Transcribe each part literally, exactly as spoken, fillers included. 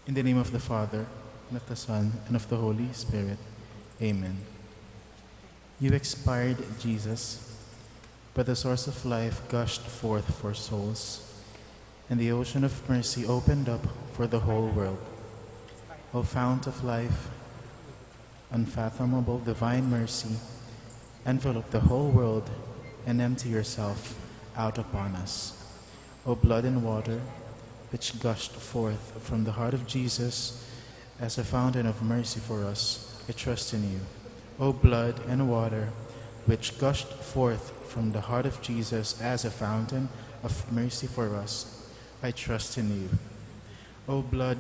In the name of the Father, and of the Son, and of the Holy Spirit. Amen. You expired, Jesus, but the source of life gushed forth for souls, and the ocean of mercy opened up for the whole world. O fount of life, unfathomable divine mercy, envelop the whole world and empty yourself out upon us. O blood and water, which gushed forth from the heart of Jesus as a fountain of mercy for us, I trust in you. O blood and water, which gushed forth from the heart of Jesus as a fountain of mercy for us, I trust in you. O blood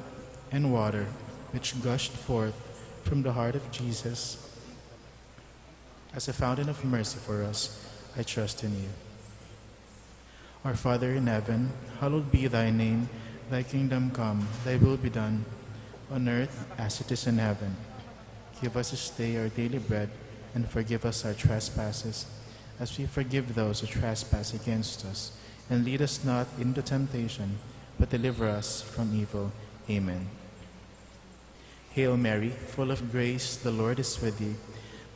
and water, which gushed forth from the heart of Jesus as a fountain of mercy for us, I trust in you. Our Father in heaven, hallowed be thy name. Thy kingdom come, thy will be done, on earth as it is in heaven. Give us this day our daily bread, and forgive us our trespasses, as we forgive those who trespass against us. And lead us not into temptation, but deliver us from evil. Amen. Hail Mary, full of grace, the Lord is with you.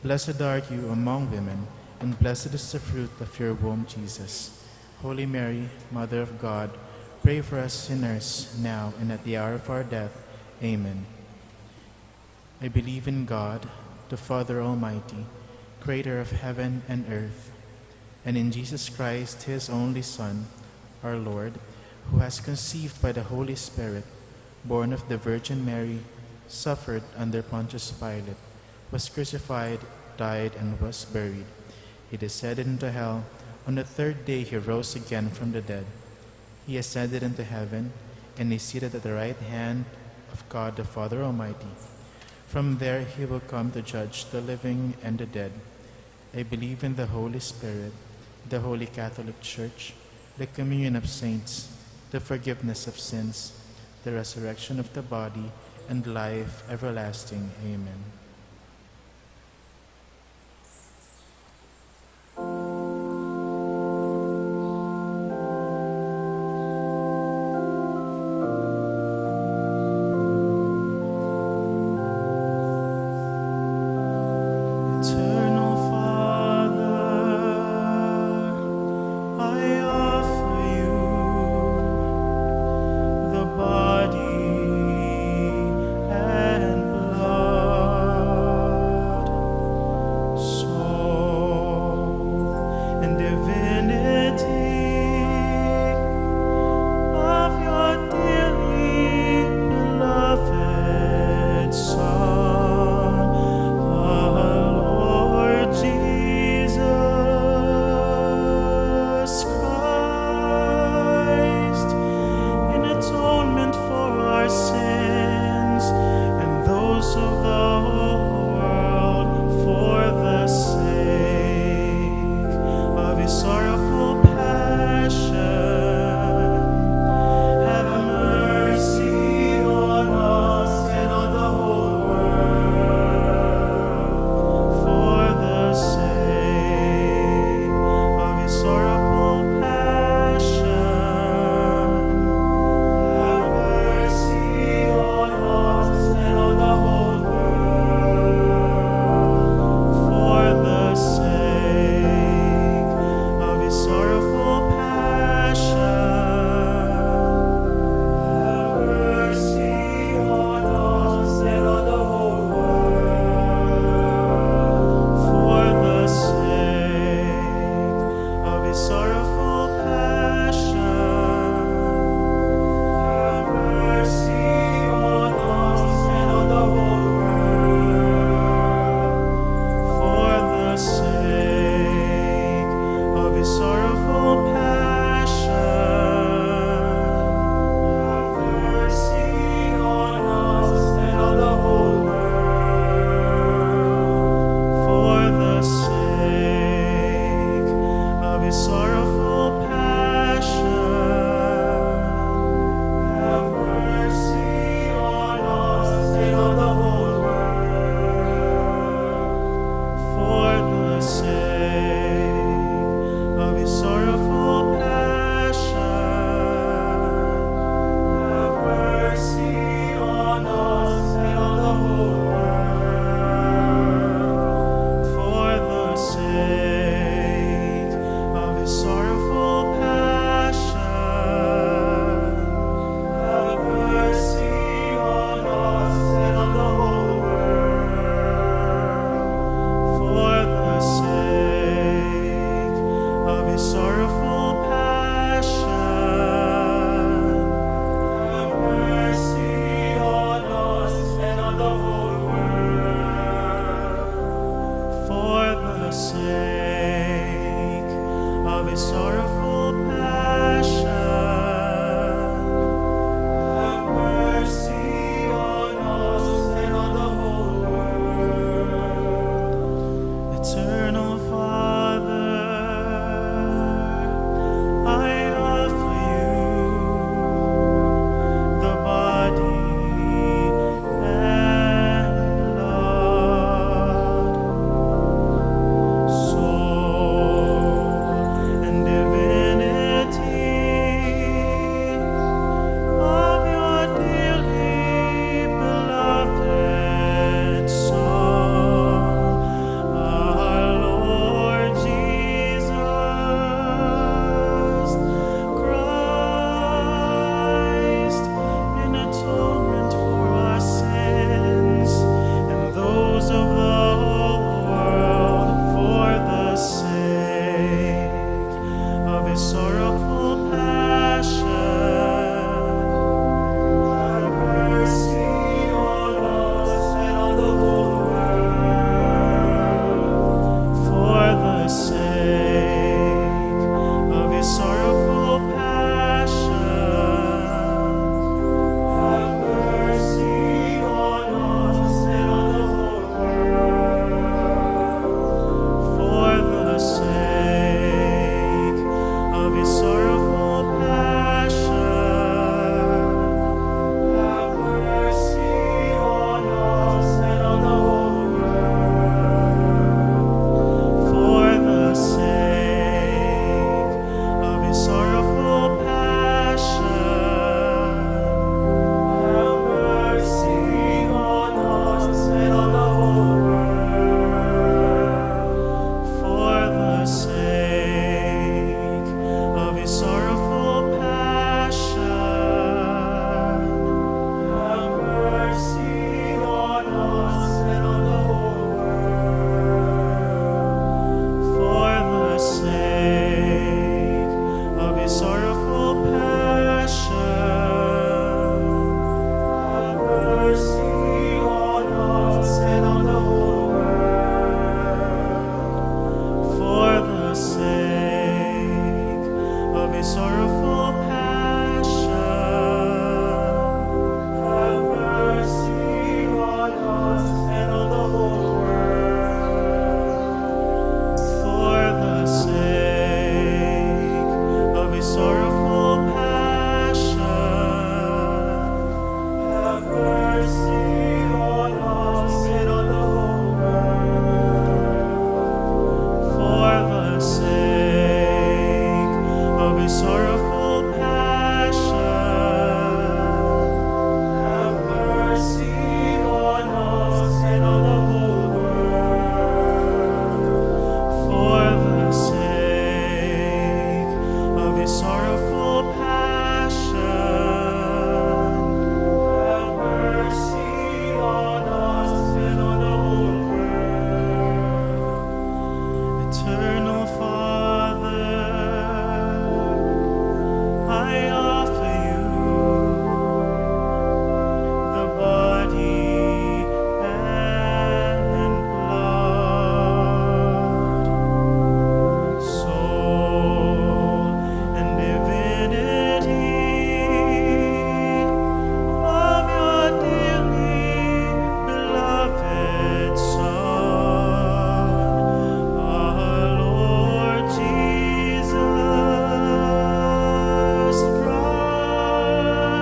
Blessed are you among women, and blessed is the fruit of your womb, Jesus. Holy Mary, Mother of God, pray for us sinners, now and at the hour of our death. Amen. I believe in God, the Father Almighty, creator of heaven and earth, and in Jesus Christ, his only Son, our Lord, who was conceived by the Holy Spirit, born of the Virgin Mary, suffered under Pontius Pilate, was crucified, died, and was buried. He descended into hell. On the third day he rose again from the dead. He ascended into heaven, and is seated at the right hand of God the Father Almighty. From there he will come to judge the living and the dead. I believe in the Holy Spirit, the Holy Catholic Church, the communion of saints, the forgiveness of sins, the resurrection of the body, and life everlasting. Amen. Eternal Father, I offer you the body and blood Sorrowful passion, have mercy on us and on the whole world. For the sake of his sorrowful passion, have mercy on us and on the whole world. For the sake of his sorrowful passion, have mercy on us and on the whole world. Eternal Father, I offer you the body and blood, soul and divinity of your dearly beloved Son, our Lord Jesus Christ,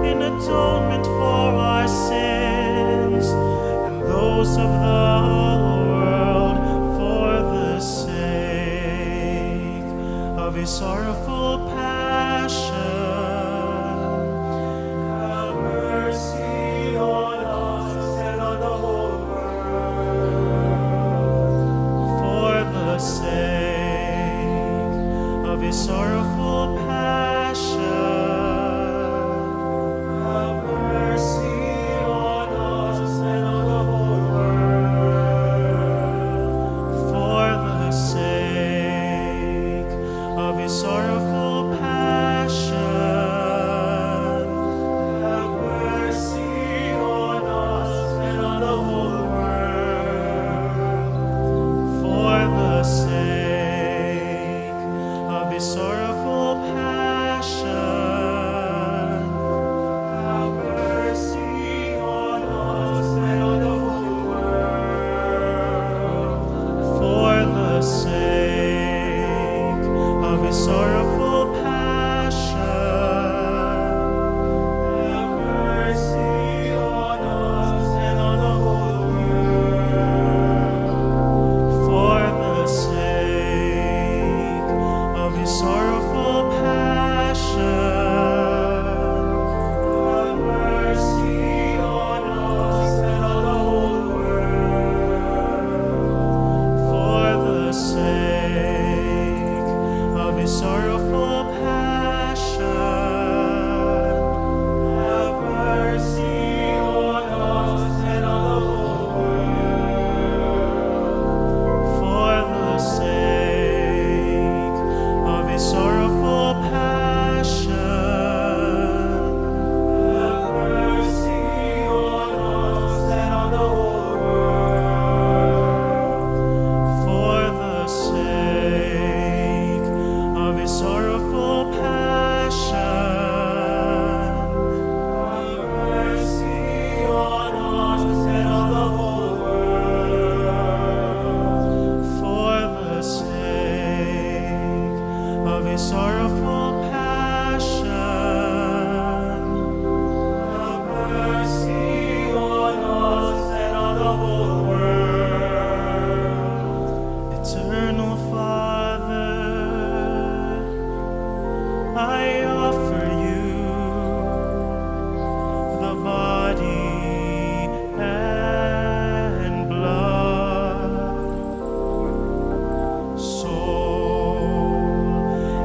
in atonement for our sins and those of the whole world, for the sake of his sorrowful passion. Have mercy on us and on the whole world. For the sake of his sorrowful passion, have mercy on us and on the whole world. For the sake of his sorrowful passion, have mercy on us and on the whole world. For the sake of his sorrowful passion, have mercy on us and on the whole world. For the sake of his sorrowful passion, have mercy on us and on the whole world. For the sake of his sorrowful passion, have mercy on us and on the whole world. For the sake of his sorrowful passion, have mercy on us and on the whole world. For the sake of his sorrowful passion, have mercy on us and on the whole world. For the sake of his sorrowful passion, have mercy on us and on the whole world. For the sake of his sorrowful passion, have mercy on us and on the whole world. Eternal Father, I offer you the body and blood, soul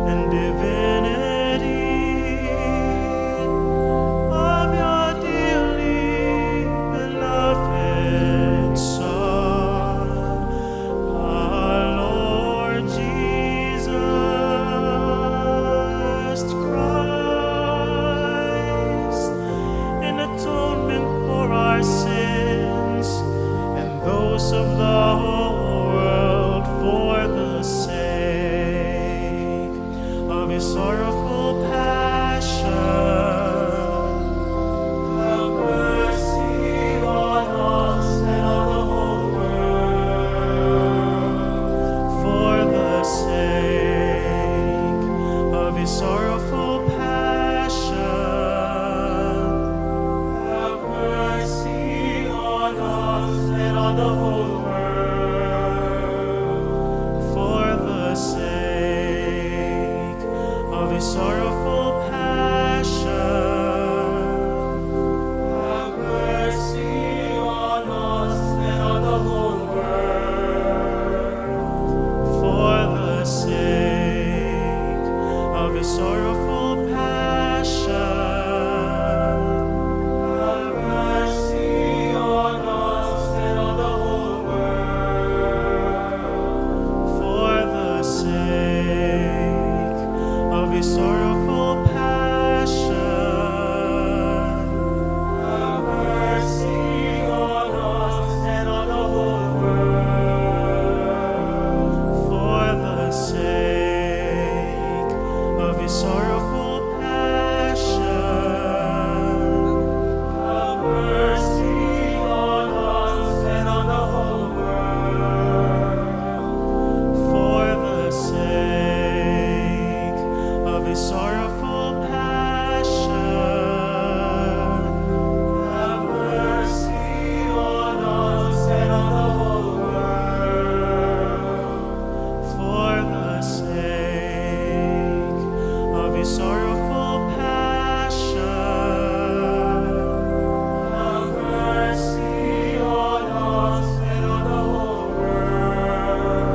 and divinity of your dearly beloved Son, our Lord Jesus Christ, in atonement for our sins and those of the whole world, for the sake of his sorrowful passion. Have mercy on us and on the whole world, for the sake Sorrowful passion, have mercy on us and on the whole world. For the sake of his sorrowful passion, have mercy on us and on the whole world. For the sake of his sorrowful passion, have mercy on us and on the whole world. For the sake of his sorrowful passion, have mercy on us and on the whole world. For the sake of his sorrowful passion, have mercy on us and on the whole world. For the sake of his sorrowful passion, have mercy on us and on the whole world. For the sake of his sorrowful passion, have mercy on us and on the whole world.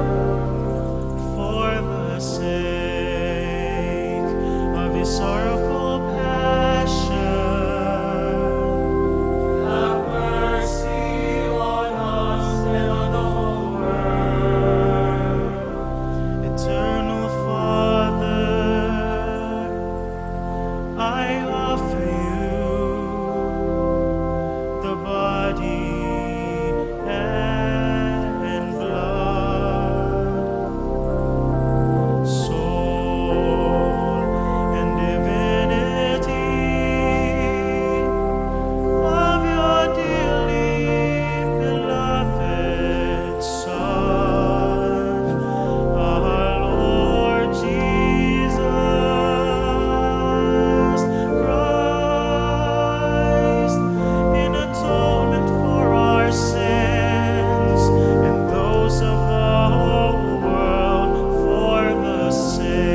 For the sake of his sorrowful passion, have mercy on us and on the whole world. Eternal Father, I offer you the body and blood, soul and divinity of your dearly beloved Son, our Lord Jesus Christ, in atonement for our sins and those of the whole world, for the sake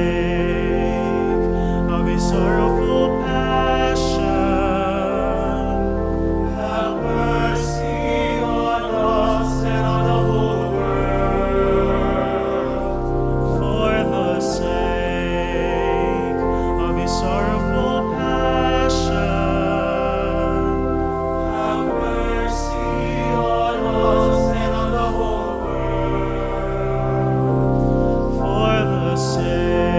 of his sorrowful passion. Have mercy on us and on the whole world. For the sake of his sorrowful passion, have mercy on us and on the whole world. For the sake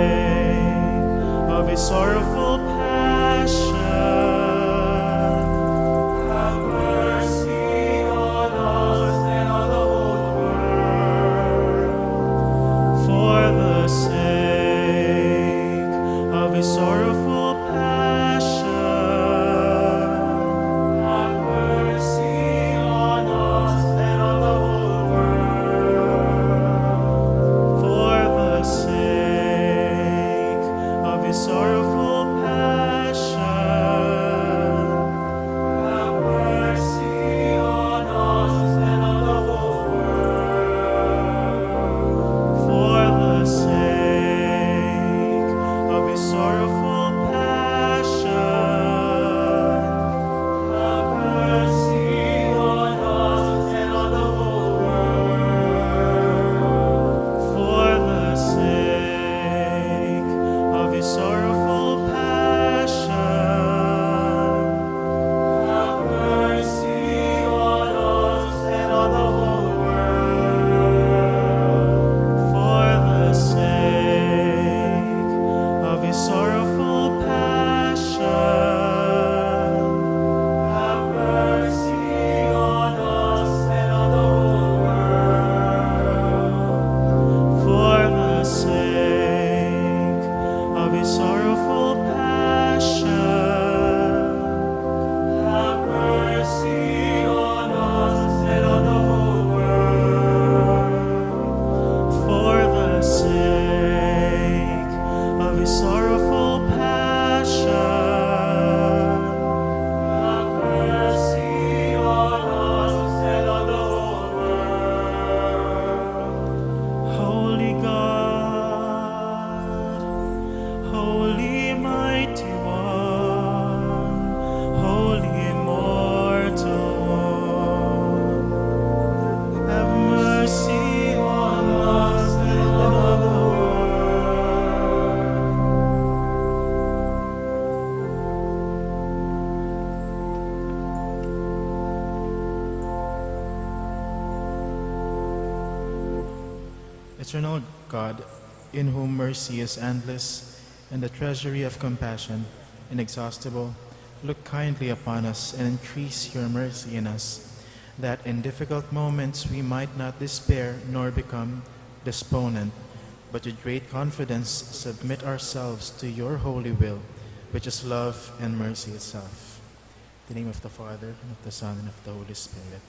of his sorrowful passion, have mercy on us and on the whole world. For the sake of his sorrowful passion, have mercy on us and on the whole world. For the sake of his sorrowful passion, have mercy on us and on the whole world. For the sake of his sorrowful passion, have mercy on us and on the whole world. For the sake of his sorrowful passion, have mercy on us and on the whole world. For the sake of his sorrowful passion, have mercy on us and on the whole world. For the sake of his sorrowful Eternal God, in whom mercy is endless and the treasury of compassion inexhaustible, look kindly upon us and increase your mercy in us, that in difficult moments we might not despair nor become despondent, but with great confidence submit ourselves to your holy will, which is love and mercy itself. In the name of the Father, and of the Son, and of the Holy Spirit.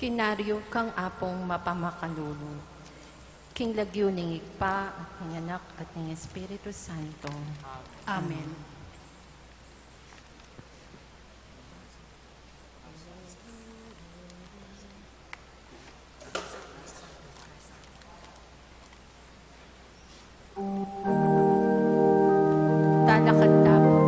Kinariu kang Apung mapamakalulu. King lagyu ning Ibpa, at ning Anak, at ning Espiritu Santo. Amen. Talakad tamu.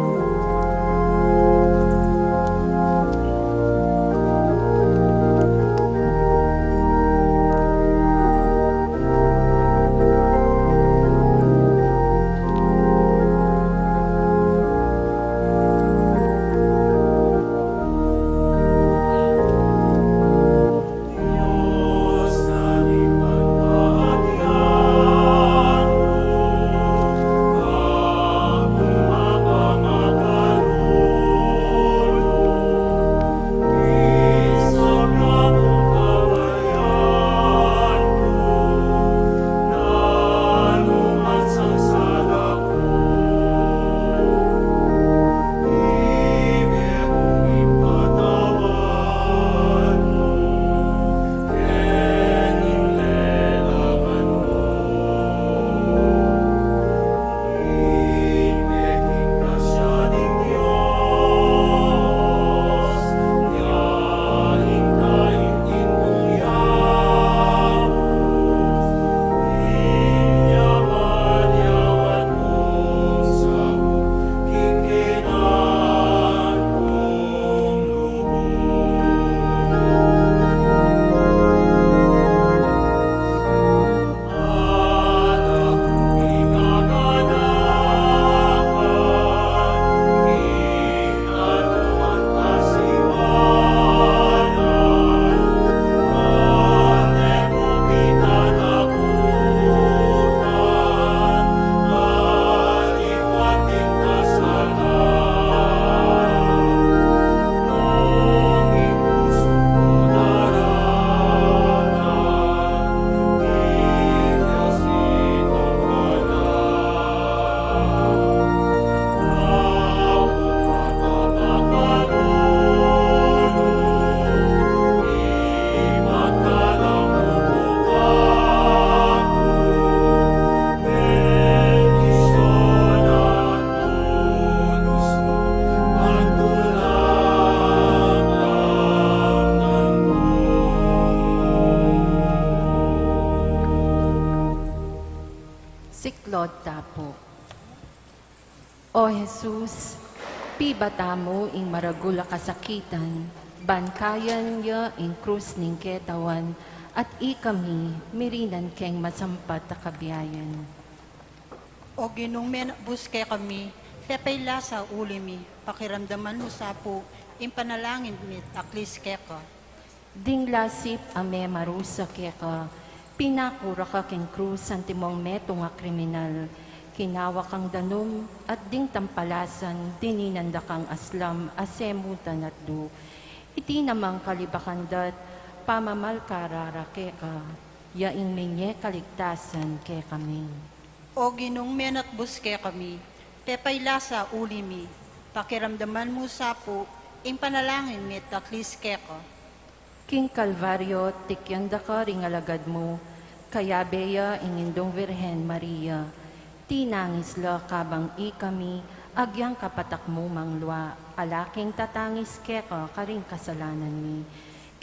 Siklaud tamu pu. O Jesus, pibata mu ing maragul a kasakitan, ban kayan ya ing krus ning ketawan, at ikami mirinan keng masampat a kabiayan. O Ginung menakbus kekami, pepailasa uli mi, pakiramdaman mu sa pu ing panalangin mi't aklis keka. Ding lasip a memarusa keka, pinakura ka king krus antimong metung a kriminal, kinawa kang danum, at ding tampalasan, dininan da kang aslam a semutan at du. Iti namang kalibakan da't pamamalkarara keka, ya ing minye kaligtasan kekami. O Ginung menakbus kekami, pepailasa uli mi, pakiramdaman mu sa pu ing panalangin mi't aklis keka. King Kalbaryo, tikyan da ka ring alagad mu, kayabe ya ing Indung Virgen Maria. Tinangis la kabang ikami agyang kapatak mu manglua, ala king tatangis keka karing kasalanan mi.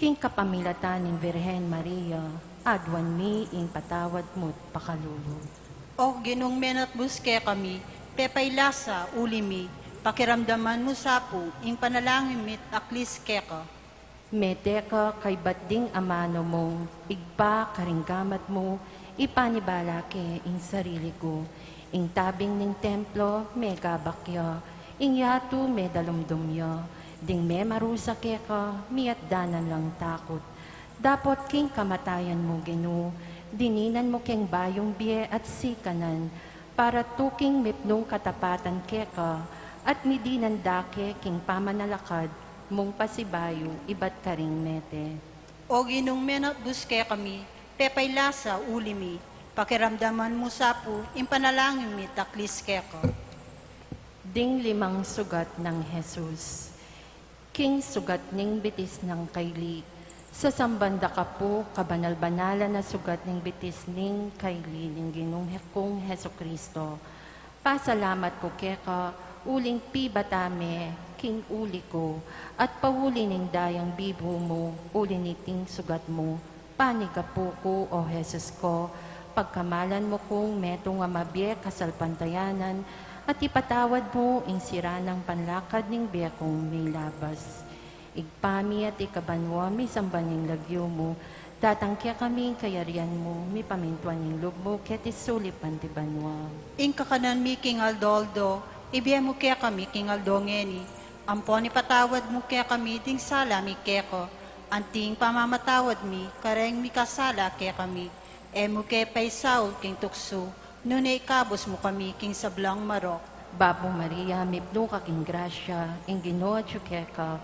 King kapamilatan ning Virgen Maria, aduan mi ing patawad mu't pakalulu. O Ginung menatbus kekami, pepailasa uli mi, pakiramdaman mu sa pu ing panalangin mi't aklis keka. Mete ka kaybat ding amanu mu, Ibpa, karing gamat mu, ipanibala ke ing sarili ku. Ing tabing ning templo, megabak ya, ing yatu, medalumdum ya, ding memarusa keka, miatdanan lang takut. Dapot king kamatayan mu, Ginu, dininan mu keng bayung bie at sikanan, para tuking mipnung katapatan keka, at midinan da ke king pamanalakad mung pasibayu ibat karing mete. O Ginung menatbus kekami, pepailasa uli mi, pakiramdaman mu sa pu ing panalangin mi't aklis keka. Ding limang sugat nang Jesus. King sugat ning bitis nang kaili. Sasamban da ka pu, kabanal-banalan a sugat ning bitis ning kaili ning Ginung kung Hesukristo. Pasalamat ku keka, uling pibata me king uli ku, at pauli ning dayang bibu mu, uli niting sugat mu, panigapu ku, O Jesus ko, pagkamalan mu kung metung a mabie kasalpantayanan, at ipatawad mu ing sira nang panlakad ning bie kung milabas. Ibpa mi atiu ka banua, misamban ing lagyu mu, datang kekami ing kayarian mu, mipamintuan ing lub mu keti sulip anti banua. Ing kakanan mi king aldo-aldo, ibie mu kekami king aldo ngeni, ampon ipatawad mu kekami ding sala mi keka, anti ing pamamatawad mi kareng mikasala kekami. E mu ke paisaul king tuksu, nune ikabus mu kami king sablang marok. Bapu Maria, mipnu ka king grasya, ing Ginu atiu keka,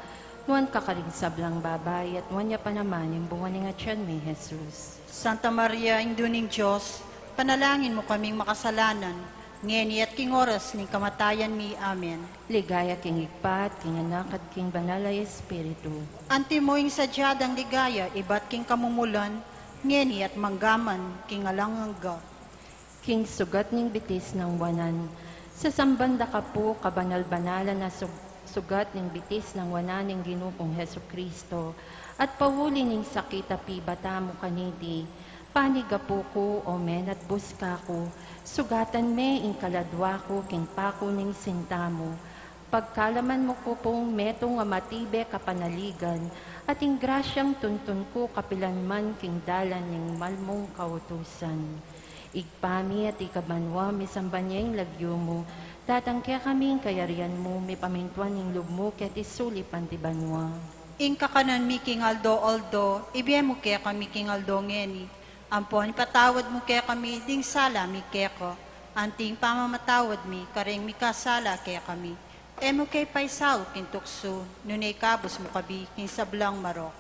nuan ka karing sablang babai, at nuan ya pa naman ing bunga ning atian mu, i Jesus. Santa Maria, Indu ning Dios, panalangin mu kaming makasalanan, ngeni at king oras ning kamatayan mi. Amen. Ligaya king Ibpa, at king Anak, at king Banal a Espiritu. Antimo ing sadya dang ligaya, ibat king kamumulan, ngeni at manggaman, king alang angga. King sugat ning bitis nang wanan. Sasamban da ka pu, kabanal-banalan a sug-, sugat ning bitis nang wanan ning Ginu kung Hesukristo, at pauli ning sakit a pibata mu kaniti, panigapu ku, o menatbus kaku, sugatan me ing kaladua ku king paku ning sinta mu, pagkalaman mu ku pung metung a matibe kapanaligan, at ing grasyang tuntun ku kapilan man king dalan ning mal mung kautusan. Ibpa mi atiu ka banua, misamban ya ing lagyu mu, datang kekami ing kayarian mu, mipamintuan ing lub mu keti sulip anti banua. Ing kakanan mi king aldo-aldo, ibie mu kekami king aldo ngeni, ampon ipatawad mu kekami ding sala mi keka, anti ing pamamatawad mi kareng mikasala kekami. E mu ke paisaul king tuksu, nune ikabus mu kami king sablang marok.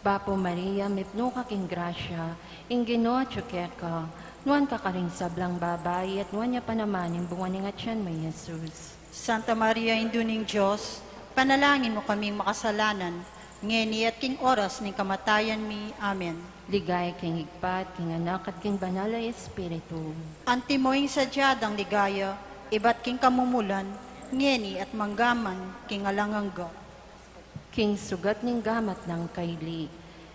Bapu Maria, mipnu ka king grasya, ing Ginu atiu keka, nuan ka karing sablang babai, at nuan ya pa naman ing bunga ning atian mu, i Jesus. Santa Maria, Indu ning Dios, panalangin mu kaming makasalanan, ngeni at king oras ning kamatayan mi. Amen. Ligaya king Ibpa, at king Anak, at king Banal a Espiritu. Antimo ing sadya dang ligaya, ibat king kamumulan, ngeni at manggaman, king alang angga. King sugat ning gamat nang kaili.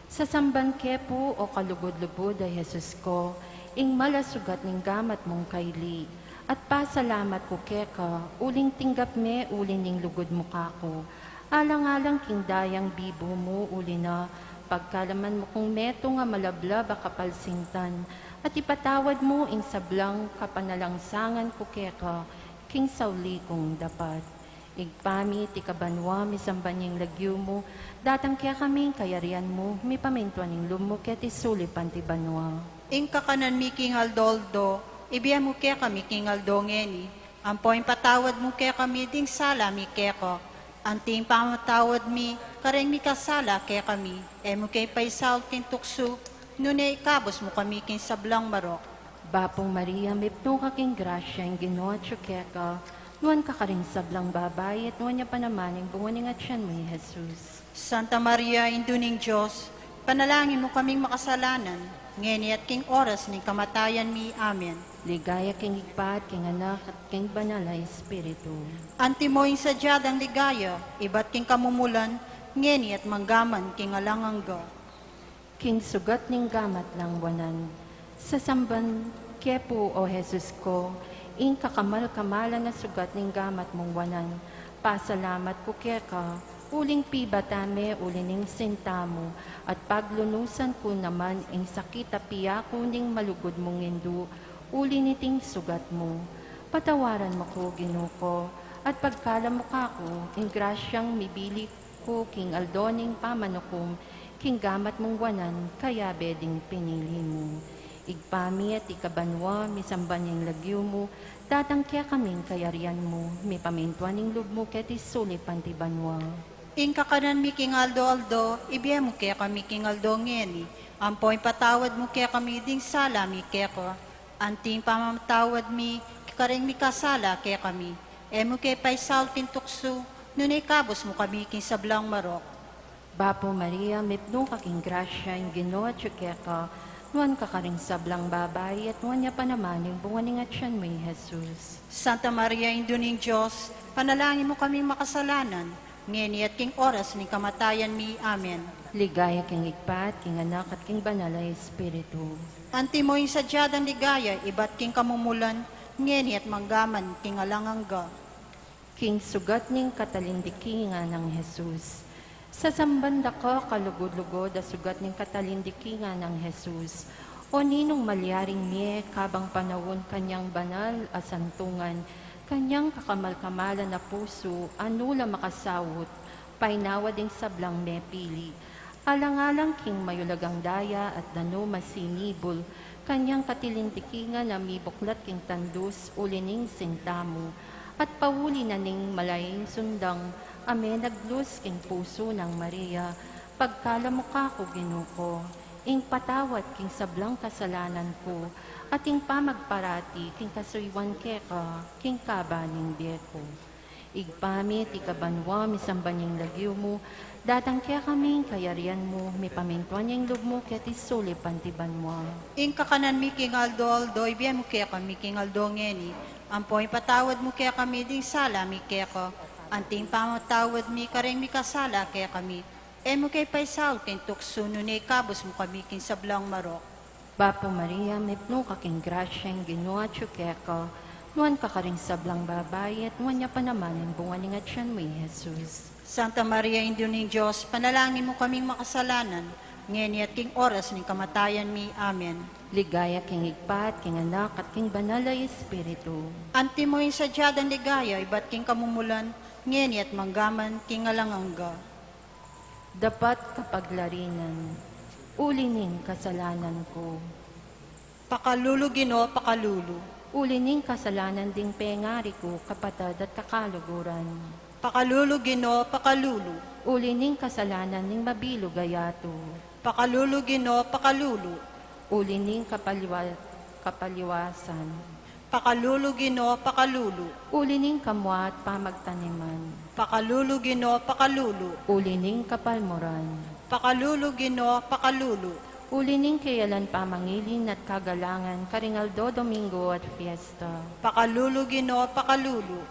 Sasamban ke pu, o kalugud-lugud a Jesus ko, ing mal a sugat ning gamat mung kaili, at pasalamat ku keka, uling tinggap me uli ning lugud mu kaku. Alang-alang king dayang bibu mu, uli na, pagkalaman mu kung metung a malablab a kapalsintan, at ipatawad mu ing sablang kapanalangsangan ku keka, king sauli kung dapat. Ibpa mi, atiu ka banua, misamban ya ing lagyu mu, datang kekami ing kayarian mu, mipamintuan ing lub mu keti sulip anti banua. Ing kakanan mi king aldo-aldo, ibie mu kekami king aldo ngeni, ampon ipatawad mu kekami ding sala mi keka, anti ing pamamatawad mi kareng mikasala kekami, e mu ke paisaul king tuksu, nune ikabus mu kami king sablang marok. Bapu Maria, mipnu ka king grasya, ing Ginu atiu keka, nuan ka karing sablang babai, at nuan ya pa naman ing bunga ning atian mu, i Jesus. Santa Maria, Indu ning Dios, panalangin mu kaming makasalanan, ngeni at king oras ning kamatayan mi. Amen. Ligaya king Ibpa, at king Anak, at king Banal a Espiritu. Antimo ing sadya dang ligaya, ibat king kamumulan, ngeni at manggaman king alang angga. King sugat ning gamat nang wanan. Sasamban ke pu, O Jesus ko, ing kakamal-kamalan a sugat ning gamat mung wanan. Pasalamat ku keka, uling pibata me uli ning sinta mu, at paglunusan ku naman ing sakit a piyaku ning malugud mung indu, uli niting sugat mu. Patawaran mu ku, Ginu ko, at pagkalam mu kaku ing grasyang mibili ku king aldo ning pamanukum king gamat mung wanan, kayabe ding pinili mu. Ibpa mi atiu ka banua, misamban ya ing lagyu mu, datang kekami ing kayarian mu, mipamintuan ing lub mu keti sulip anti banua. Ing kakanan mi king aldo-aldo, ibie mu kekami king aldo ngeni, ampo ipatawad mu kekami ding sala mi keka, anti ing pamamatawad mi karing mikasala kekami. E mu ke paisaul king tuksu, nune ikabus mu kami king sablang marok. Bapu Maria, mipnu ka king grasya, ing Ginu atyu keka, nuan ka karing sablang babai, at nuan ya pa naman ing bunga ning atyan mu, i Jesus. Santa Maria, Indu ning Dios, panalangin mu kaming makasalanan, ngeni at king oras ning kamatayan mi. Amen. Ligaya king Ibpa, at king Anak, at king Banal a Espiritu. Antimo ing sadya dang ligaya, ibat king kamumulan, ngeni at manggaman king alang angga. King sugat ning katalindikingan nang Jesus. Sasamban da ka kalugud-lugud a sugat ning katalindikingan nang Jesus. O ninung malyaring mie, kabang panaun kanyang banal a santungan, kanyang kakamal-kamalan a pusu, a nu la makasaut, painawa ding sablang mepili. Alang-alang king mayulagang daya at nanu masinibul, kanyang katalindikingan a mibuklat king tandus uli ning sinta mu, at pauli na ning malaing sundang a menaglus king pusu nang Maria, pagkalam mu kaku, Ginu ko, ing patawad king sablang kasalanan ku, at ing pamagparati king kasuyuan keka king kaba ning bie ku. Ibpa mi, atiu ka banua, misamban ya ing lagyu mu, datang kekami ing kayarian mu, mipamintuan ya ing lub mu keti sulip anti banua. Ing kakanan mi king aldo-aldo, ibie mu kekami king aldo ngeni, ampo ipatawad mu kekami ding sala mi keka, anti ing pamamatawad mi karing mikasala kekami. E mu ke paisaul king tuksu, nune ikabus mu kami king sablang marok. Bapu Maria, mipnu ka king grasya, ing Ginu atyu keka, nuan ka karing sablang babai, at nuan ya pa naman ing bunga ning atyan mu, i Jesus. Santa Maria, Indu ning Dios, panalangin mu kaming makasalanan, ngeni at king oras ning kamatayan mi. Amen. Ligaya king Ibpa, at king Anak, at king Banal a Espiritu. Antimo ing sadya dang ligaya, ibat king kamumulan, ngeni at manggaman king alang angga. Dapat kapaglarinan. Uli ning kasalanan ku. Pakalulu, Ginu, pakalulu. Uli ning kasalanan ding pengari ku, kapatad at kakaluguran. Pakalulu, Ginu, pakalulu. Uli ning kasalanan ning mabilug a yatu. Pakalulu, Ginu, pakalulu. Uli ning kapaliwa-, kapaliwasan. Pakalulu, Ginu, pakalulu. Uli ning kamuat pamagtaniman. Pakalulu, Ginu, pakalulu. Uli ning kapalmuran. Pakalulu, Ginu, pakalulu. Uli ning keyalan pamangilin at kagalangan karing aldo Domingo at fiesta. Pakalulu, Ginu, pakalulu.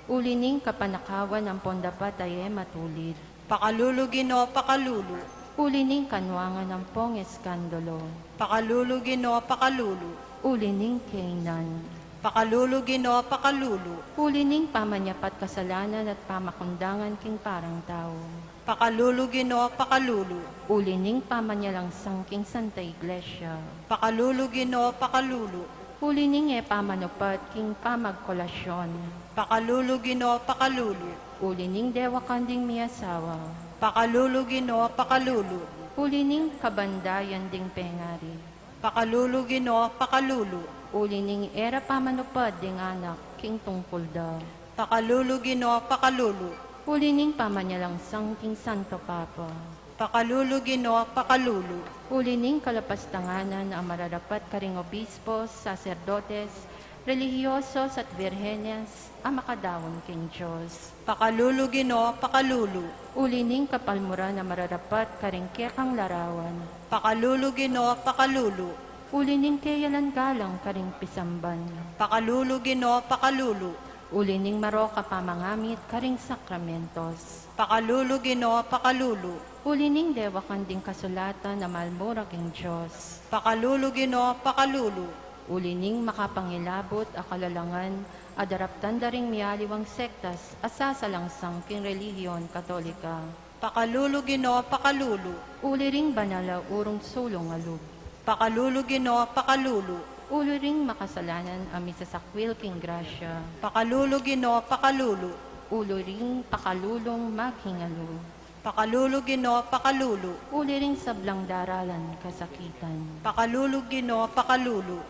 Uli ning kapanakawan ampon dapat a e matulid. Pakalulu, Ginu, pakalulu. Uli ning kanuangan ampong eskandalu. Pakalulu, Ginu, pakalulu. Uli ning kainan. Pakalulu, Ginu, pakalulu. Uli ning pamanyapat kasalanan at pamakundangan king parang tau. Pakalulu, Ginu, pakalulu. Uli ning pamanyalangsang king Santa Iglesia. Pakalulu, Ginu, pakalulu. Uli ning e pamanupad king pamagkolasyon. Pakalulu, Ginu, pakalulu. Uli ning dewakan ding miasawa. Pakalulu, Ginu, pakalulu. Uli ning kabandayan ding pengari. Pakalulu, Ginu, pakalulu. Uli ning e ra pamanupad ding anak king tungkul da. Pakalulu, Ginu, pakalulu. Uli ning pamanyalangsang king Santo Papa. Pakalulu, Ginu, pakalulu. Uli ning kalapastanganan a mararapat karing obispos, saserdotes, relihiyosos at birhenes a makadaun king Dios. Pakalulu, Ginu, pakalulu. Uli ning kapalmuran a mararapat karing kekang larawan. Pakalulu, Ginu, pakalulu. Uli ning keyalan galang karing pisamban. Pakalulu, Ginu, pakalulu. Uli ning marok a pamangamit karing sakramentos. Pakalulu, Ginu, pakalulu. Uli ning dewakan ding kasulatan a malmura king Dios. Pakalulu, Ginu, pakalulu. Uli ning makapangilabut a kalalangan a daraptan da ring mialiwang sektas a sasalangsang king relihiyon Katolika. Pakalulu, Ginu, pakalulu. Uli ring banal a urung sulung a lub. Pakalulu, Ginu, pakalulu. Uli ring makasalanan a misasakwil king grasya. Pakalulu, Ginu, pakalulu. Uli ring pakalulung maghingalu. Pakalulu, Ginu, pakalulu. Uli ring sablang daralan kasakitan. Pakalulu, Ginu, pakalulu.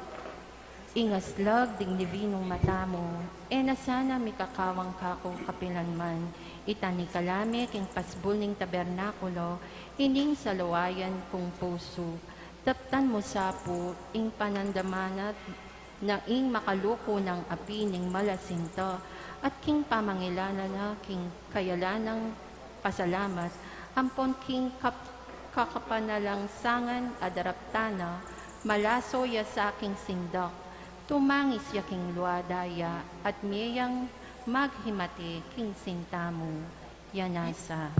Ing aslag ding divinung mata mu, e na sana mikakawang kaku kapilanman. Itan ika la me king pasbul ning tabernakulo ining saluayan kung pusu. Daptan mu sa pu ing panandamanat na ing makaluku nang api ning malasinta at king pamangilala na king kayalan nang pasalamat, ampon king kap-, kakapanalangsangan a daraptan na, malaso ya sa king sindak, tumangis ya king luada ya, at mie yang maghimati king sinta mu. Ya nasa.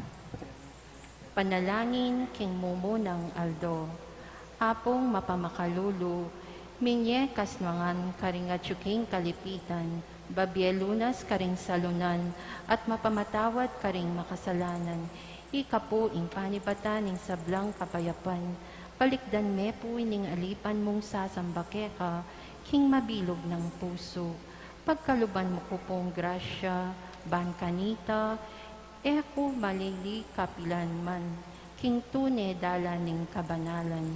Panalangin king mumunang aldo. Apung mapamakalulu, minye kasnuangan karing atyu king kalipitan, babie lunas karing salunan, at mapamatawad karing makasalanan. Ika pu ing panibatan ning sablang kapayapan, balikdan me pu ining alipan mung sasamba keka, king mabilug nang pusu. Pagkaluban mu ku pung grasya, ban kanita, e ku malili kapilanman, king tune dalan ning kabanalan,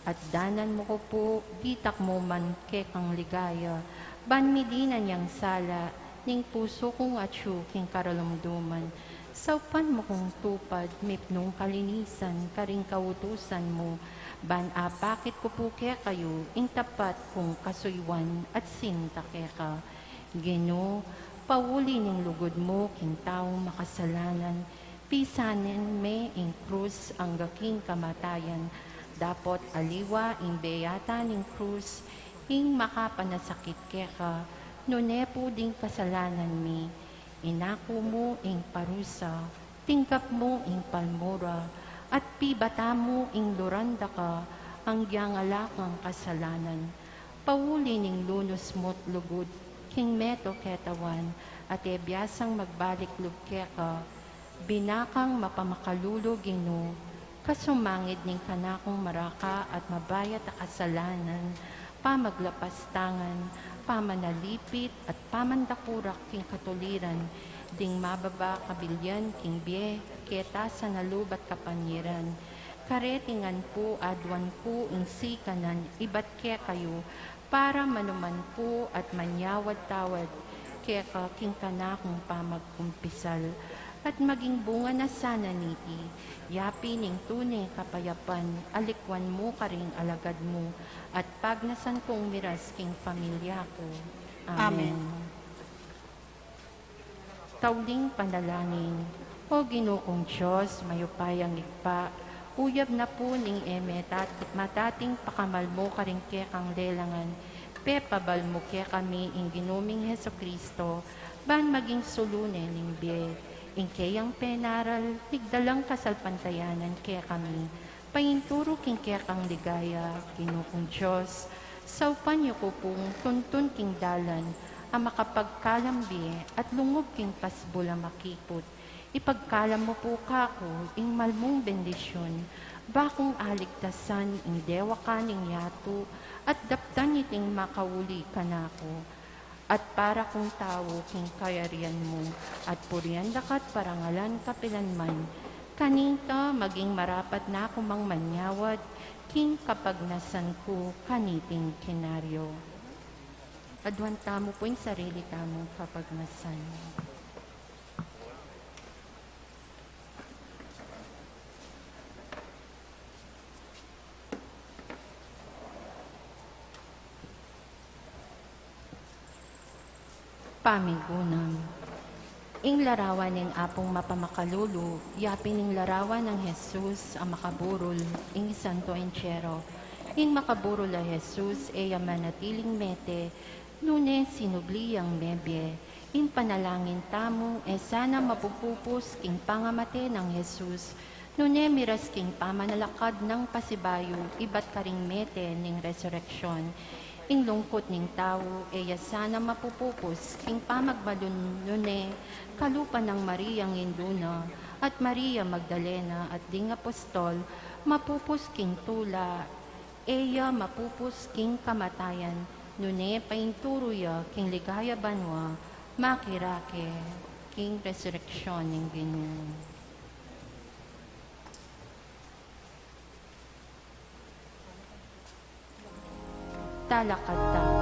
at danan mu ku pu, ditak mu man kekang ligaya, ban midinan yang sala, ning pusu kung atyu king karalumduman, saupan mu kung tupad, mipnung kalinisan, karing kautusan mu, ban apakit ku pu kekayu, ing tapat kung kasuyuan at sinta keka. Ginu, pauli ning lugud mu king taung makasalanan, pisanin me ing krus angga king kamatayan, dapot aliwa ing bie yata ning krus, ing makapanasakit keka, nune pu ding kasalanan mi, inaku mu ing parusa, tinggap mu ing palmura, at pibata mu ing lurang daka, anggiyang ala kang kasalanan. Pauli ning lunus mu't lugud, king meto ketawan, at e biasang magbalik lub keka, binakang mapamakalulu Ginu, kasumangid ning kanakung maraka at mabayat a kasalanan, pamaglapas tangan, pamanalipit, at pamandakurak king katuliran, ding mababa kabilian king bie, keta sana lub at kapanyaran. Kareti ngan pu aduan ku ing sikanan ibat kekayu, para manuman ku at manyawad-tawad keka king kanakung pamagkumpisal. At maging bunga na sana niti, yapi ning tune kapayapan, alikwan mu karing alagad mu, at pagnasan kung miras king pamilya ku. Amen. Amen. Tauling panalangin. O Ginu kung Dios, mayupayang Ibpa, uyab na pu ning e metat-, matating pakamal mu karing kekang lelangan, pepabal mu kekami ing Ginu ming Jesucristo, ban maging sulu ne ning bie. Ing keyang penaral, migdalang kasalpantayanan kekami, painturu king kekang ligaya, Ginu kung Dios, saupan yu ku pung tuntun king dalan a makapagkalam bie at lungub king pasbul a makiput. Ipagkalam mu pu kaku ing malmung bendisyun, ba kung aligtasan ing dewakan ning yatu at daptan iting makauli kanaku. At para kung tau king kayarian mu, at purian daka't parangalan kapilanman. Kanita maging marapat na ku mang manyawad king kapagnasan ku kaniting kinaryo. Aduan tamu pu ing sarili tamung kapagnasan. Pamigunam. Ing larawan ning Apung mapamakalulu, yapin ing larawan nang Jesus a makaburul, ing Santo Entierro. Ing makaburul a Jesus, e ya manatiling mete, nune sinubli yang mebie, Ing panalangin tamu, e sana mapupupus king pangamate nang Jesus, nune miras king pamanalakad nang pasibayu ibat karing mete ning resureksyun. Ing lungkut ning tau, e ya sana mapupupus king pamagmalun, nune kalupa nang Mariang indu na at Maria Magdalena at ding apostol, mapupus king tula, e ya mapupus king kamatayan, nune painturu ya king ligaya banua, makirake king resureksyun ning Ginu. Talakad tamu.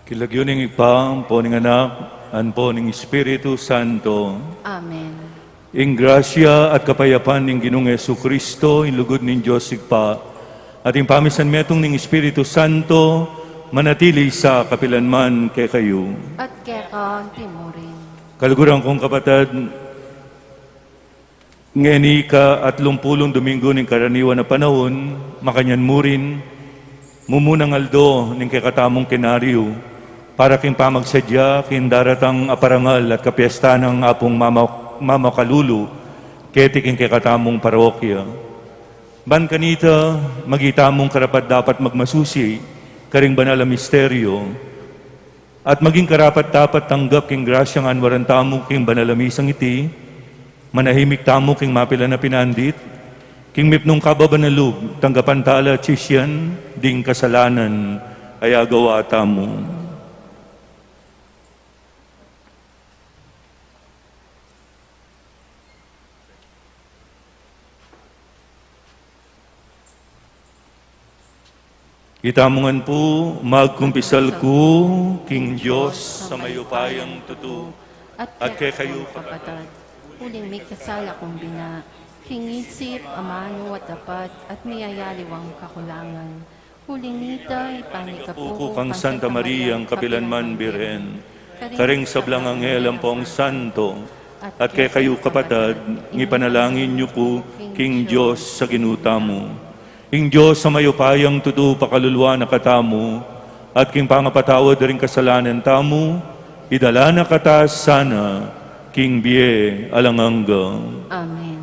King lagyu ning Ibpa, ampo ning Anak, ampo ning Espiritu Santo. Amen. Ing grasya at kapayapan ning Ginung Jesucristo, ing lugud ning Dios Ibpa, at ing pamisan metung ning Espiritu Santo, manatili sa kapilan man kekayu. At keka anti mu rin. Kaluguran kung kapatad, ngeni ika atlumpulung Dominggu ning karaniwan a panaun, makanyan mu rin, mumunang aldo ning kekatamung kinariu, para king pamagsadya king daratang a parangal at kapiesta nang Apung Mama-, Mamakalulu, keti king kekatamung parokya. Ban kanita, maging tamung karapat-dapat magmasusi karing banal a misteryo, at maging karapat-dapat tanggap king grasyang anwaran tamu king banal a misang iti, manahimik tamu king mapilan a pinandit, king mipnung kababan a lub, tanggapan tala at sisian ding kasalanan a agawa tamu. Itamu ngan pu, magkumpisal ku king Dios a mayupayang tutu, at kekayu, kapatad, uling mikasala kung bina, King isip, amanu at dapat, at miyayaliwang kakulangan. Uli nita, ipanikapu ku kang Santa Maria, ang kapilanman Birhen, karing sablang anghel ampong santo, at kekayu kapatad, ngipanalangin yu ku king Dios a Ginu tamu. Ing Dios a mayupayang tutu pakalulu na katamu, at king pangapatawad da ring kasalanan tamu, idala na kata sana king bie alang angga. Amen.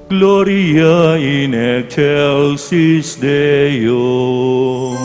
Gloria in excelsis Deo.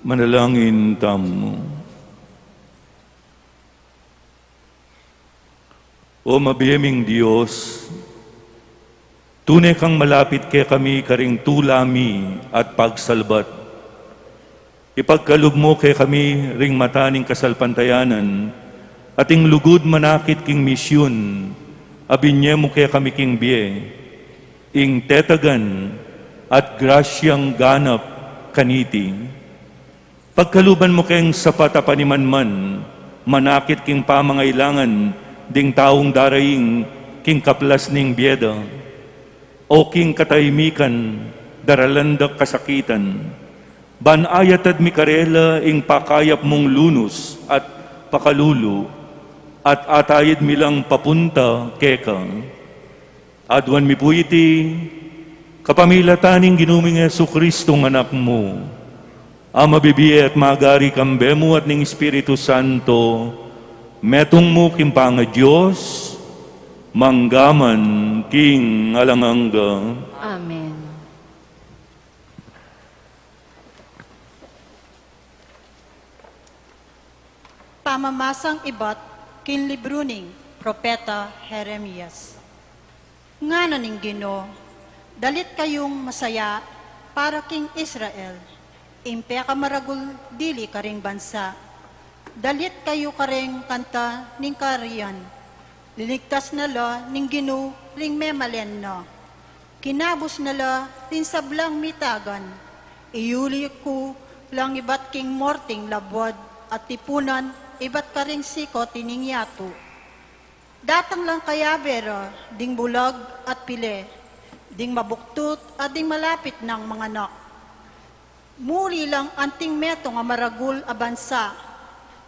Manalangin tamu. O mabie ming Dios, tune kang malapit kekami karing tula mi at pagsalbat. Ipagkalub mu kekami ring mata ning kasalpantayanan, at ing lugud manakit king misyun a binye mu kekami king bie, ing tetagan at grasyang ganap kaniti. Pagkaluban mu keng sapat a panimanman, manakit king pamangailangan ding taung daraing king kaplas ning bie da, o king kataimikan, daralan da kasakitan. Ban ayatad mi karela ing pakayap mung lunus at pakalulu, at atayid mi lang papunta keka. Aduan mi pu iti kapamilatan ning Ginu ming Jesucristo, Anak mu, a mabibie at magari kambe mu at ning Espiritu Santo, metung mu king pangaDios, mangga man king alang angga. Amen. Pamamasang ibat king libru ning Propeta Jeremias. Ngana ning Ginu, dalit kayung masaya para king Israel, ing pekamaragul dili karing bansa. Dalit kayu kareng kanta ning karian. Linigtas na la ning Ginu ring memalen na. Kinabus na la ring sablang mitagan. Iyuli ku lang ibat king morting labwad at tipunan ibat karing sikut ning yatu. Datang lang kayabe ra ding bulag at pile, ding mabuktut at ding malapit nang manganak. Muli lang anting metung a maragul a bansa,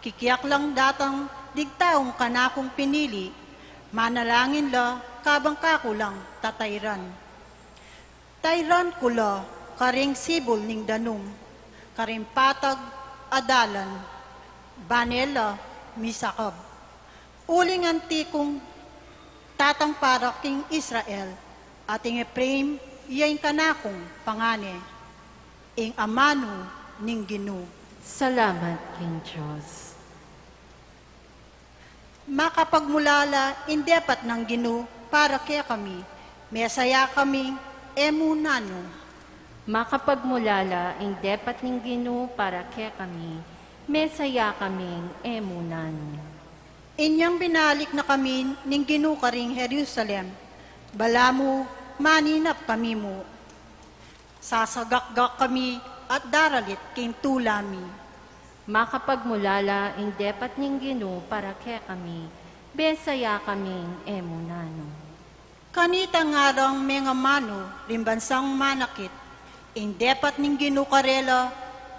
kikiak lang datang ding taung kanakung pinili, manalangin la kabang kaku lang tatayran. Tayran ku la karing sibul ning danum, karing patag a dalan, ban e la misakab. Uling anti kung tatang para king Israel, at ing Efraim ya ing kanakung pangane, ing amanu ning Ginu. Salamat king Dios. Makapagmulala ing depat nang Ginu para kekami, mesaya kaming e mu nanu. Makapagmulala ing depat ning Ginu para kekami, mesaya kaming e mu nanu. Inyang binalik na kami ning Ginu karing Jerusalem, balamu maninap kami mu. Sasagakgak kami at daralit king tula mi. Makapagmulala ing depat ning Ginu para kekami, mesaya kaming e mu nanu. Kanita ngarang mengamanu ring bansang manakit, ing depat ning Ginu karela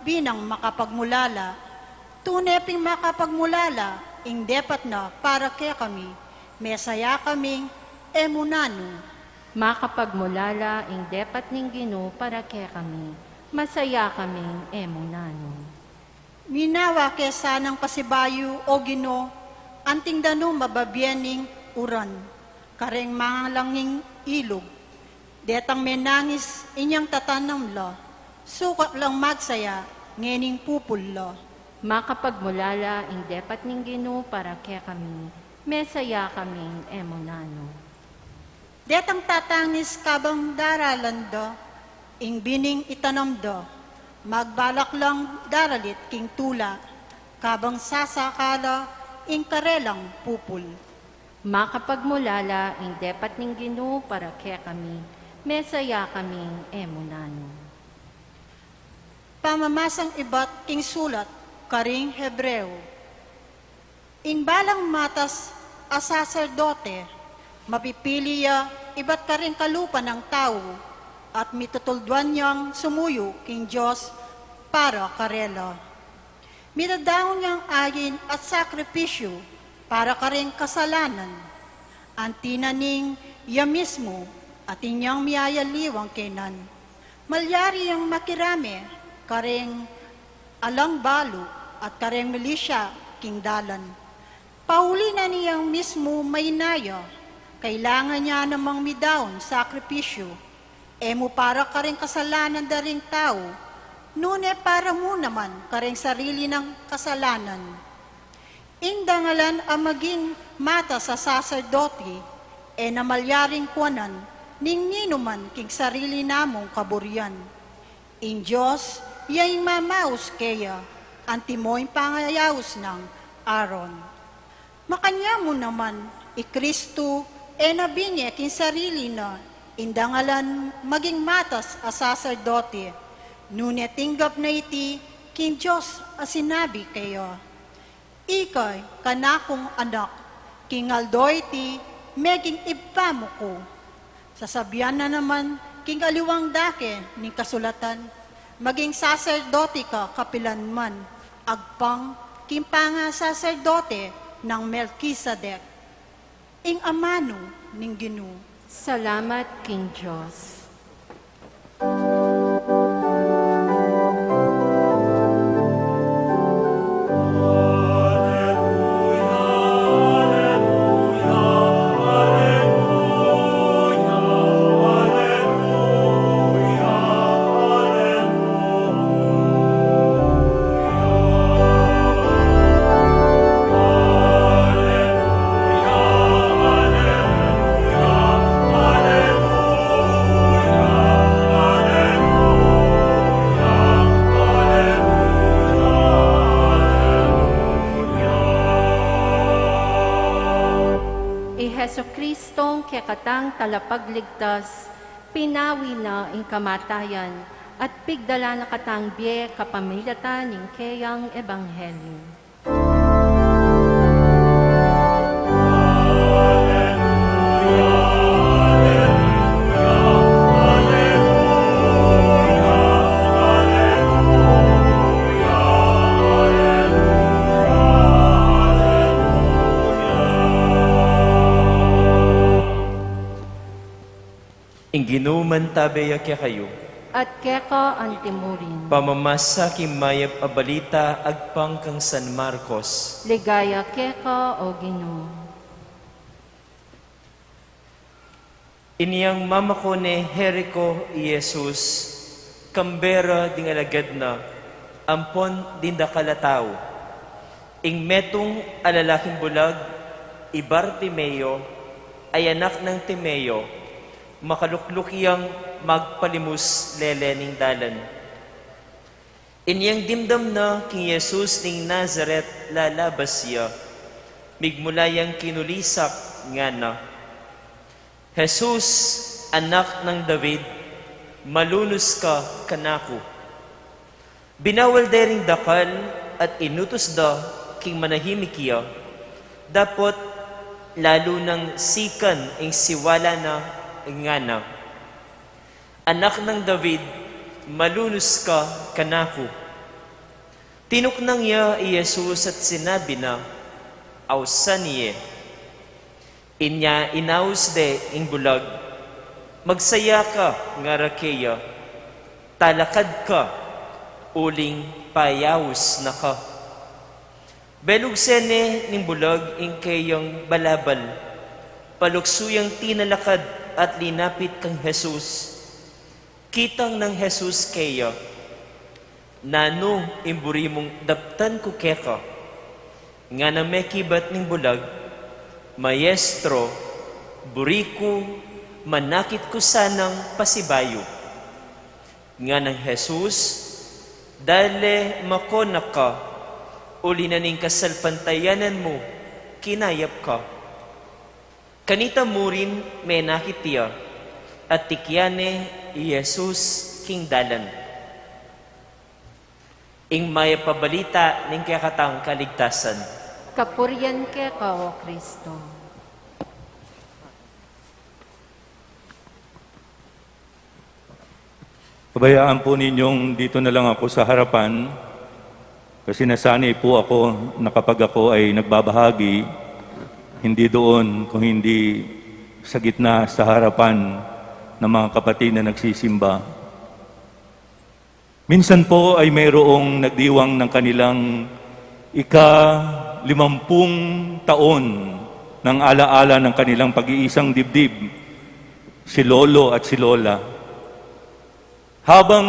binang makapagmulala. Tune ping makapagmulala ing depat na para kekami, mesaya kaming e mu nanu. Makapagmulala ing depat ning Ginu para kekami, masaya kaming e mu nanu. Minawa ke sanang pasibayu, o Ginu, anting danum a babie ning uran, kareng mangalanging ilug. Detang menangis inyang tatanam la, sukat lang magsaya ngening pupul la. Makapagmulala ing depat ning Ginu para kekami, mesaya kaming e mu nanu. Detang tatangis kabang daralan da ing bining itanam da, magbalak lang daralit king tula, kabang sasaka la ing karelang pupul. Makapagmulala ing depat ning Ginu para kekami, mesaya kaming e mu nanu. Pamamasang ibat king sulat karing Hebreo. Ing balang matas a saserdote, mapipili ya ibat karing kalupa nang tau, at mitutulduan yang sumuyu king Dios para karela. Mitadaun yang ayin at sakripisyu para karing kasalanan. Anti na ning ya mismu at inyang miyayaliwang kenan, malyari yang makirame kareng alang balu at kareng milisya king dalan. Pauli na niyang mismu maina ya, kailangan ya namang midaun sakripisyu, e mu para kareng kasalanan da ring tau, nune para mu naman kareng sarili nang kasalanan. Ing dangalan a maging matas a saserdote, e na malyaring kuanan ning ninuman king sarili namung kaburian. Ing Dios ya ing mamaus keya, antimo ing pangayaus nang Aaron. Makanyan mu naman, i Kristu e na binye king sarili na ing dangalan maging matas a saserdote, nune tinggap na iti King Dios a sinabi keya, "Ika ya kanakung anak, king aldo iti meging ibpa mu ku." Sasabian na naman king aliwang dake ning kasulatan, "Maging saserdote ka kapilanman, agpang king pangasaserdote nang Melkisedek." Ing amanu ning Ginu. Salamat king Dios. I Jesucristong kekatang talapagligtas, pinawi na ing kamatayan, at pigdala na katang bie kapamilatan ning keyang ebanghelyu. Ing Ginu mantabe ya kekayu. At keka antimurin. Pamamasa king mayap a balita agpang kang San Marcos. Ligaya keka, o Ginu. Inyang mamako ne Jerico i Jesus, kambe ra ding alagad na, ampon ding dakal a tau. Ing metung a lalaking bulag, i Bartimeo, ay anak nang Timeo, makalukluk yang magpalimus lele ning dalan. Inyang dimdam na king Jesus ning Nazaret lalabas ya, migmula yang kinulisak, ngana, "Jesus, anak nang David, malunus ka kanaku." Binawal de ring dakal at inutus da king manahimik ya, dapot lalu nang sikan ing siwala na, ngana, "Anak nang David, malunus ka kanaku." Tinuknang ya i Jesus at sinabi na, "Ausan ye." Inya inaus de ing bulag. "Magsaya ka," ngara keya, "talakad ka, uling payaus na ka." Belugse ne ning bulag ing keyang balabal, paluksu yang tinalakad at linapit kang Jesus. Kitang nang Jesus keya, "Nanu ing buri mung daptan ku keka?" Ngana mekibat ning bulag, "Maestro, buri ku, manakit ku sanang pasibayu." Nganang Jesus, "Dale, mako na ka, uli na ning kasalpantayanan mu kinayap ka." Kanita murin menakit ya, at tikyan ne i Jesus king dalan. Ing mayap a balita ning kekatang kaligtasan. Kapurian keka, O Kristo. Pabayaan po ninyong dito na lang ako sa harapan, kasi nasanay po ako na kapag ako ay nagbabahagi, hindi doon, kung hindi sa gitna, sa harapan ng mga kapatid na nagsisimba. Minsan po ay mayroong nagdiwang ng kanilang ika-limampung taon ng ala-ala ng kanilang pag-iisang dibdib, si lolo at si lola. Habang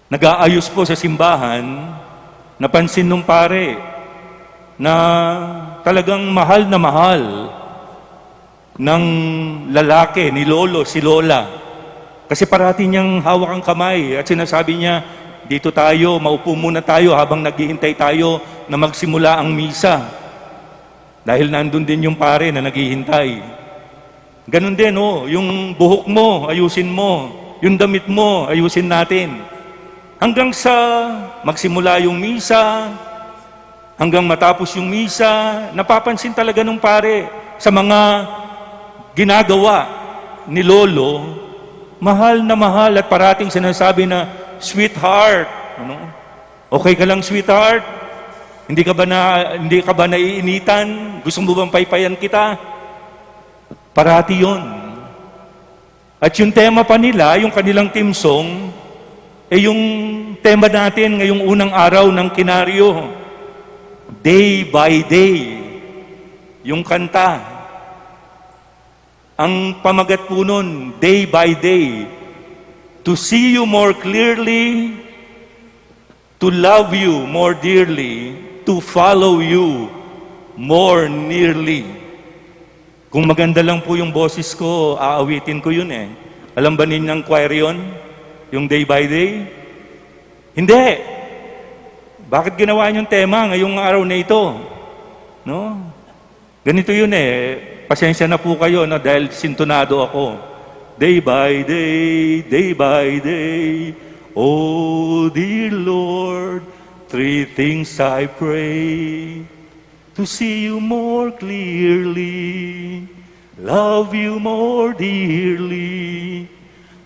nag-aayos po sa simbahan, napansin nung pare na talagang mahal na mahal ng lalaki ni lolo si lola. Kasi parati niyang hawak ang kamay at sinasabi niya, "Dito tayo, maupo muna tayo habang naghihintay tayo na magsimula ang misa." Dahil nandun din yung pare na naghihintay. Ganun din, oh, yung buhok mo, ayusin mo. Yung damit mo, ayusin natin. Hanggang sa magsimula yung misa, hanggang matapos yung misa, napapansin talaga nung pare sa mga ginagawa ni Lolo, mahal na mahal at parating sinasabi na, "Sweetheart, ano? Okay ka lang, sweetheart? Hindi ka ba na, hindi ka ba naiinitan? Gusto mo bang paypayan kita?" Parati yon. At yung tema pa nila, yung kanilang theme song, eh yung tema natin ngayong unang araw ng Kinaryo, Day by Day, yung kanta. Ang pamagat po nun, day by day, to see you more clearly, to love you more dearly, to follow you more nearly. Kung maganda lang po yung boses ko, aawitin ko yun eh. Alam ba ninyang choir yun? Yung day by day? Hindi. Bakit ginawa niyong tema ngayong araw na ito? No? Ganito yun eh. Pasensya na po kayo, no? Dahil sintunado ako. Day by day, day by day, oh dear Lord, three things I pray. To see you more clearly, love you more dearly,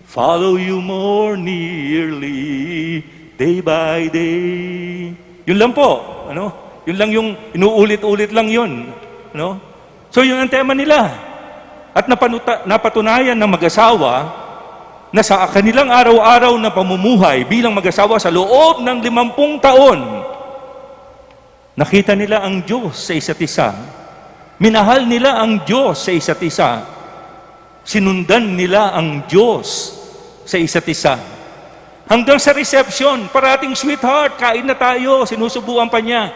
follow you more nearly, day by day. Yun lang po, ano? Yun lang yung inuulit-ulit lang yun, ano? So yun ang tema nila. At napanuta-, napatunayan ng mag-asawa na sa kanilang araw-araw na pamumuhay bilang mag-asawa sa loob ng limampung taon, nakita nila ang Diyos sa isa't isa. Minahal nila ang Diyos sa isa't isa. Sinundan nila ang Diyos sa isa't isa. Hanggang sa reception, parating, "Sweetheart, kain na tayo." Sinusubuan pa niya.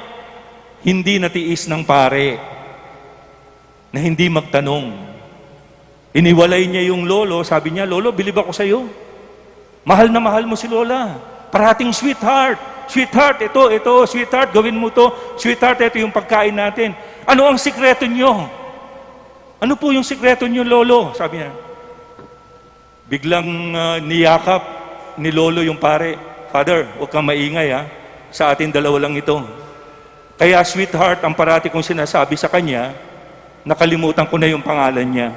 Hindi natiis ng pare na hindi magtanong. Iniwalay niya yung lolo, sabi niya, "Lolo, bilib ako sa'yo. Mahal na mahal mo si Lola. Parating, 'Sweetheart, sweetheart, ito, ito, sweetheart, gawin mo 'to. Sweetheart, ito yung pagkain natin.'" "Ano ang sikreto niyo? Ano po yung sikreto niyo, Lolo?" sabi niya. Biglang, ah, niyakap ni Lolo yung pare. "Father, huwag kang maingay, ha. Sa ating dalawa lang ito. Kaya, sweetheart, ang parati kong sinasabi sa kanya, nakalimutan ko na yung pangalan niya."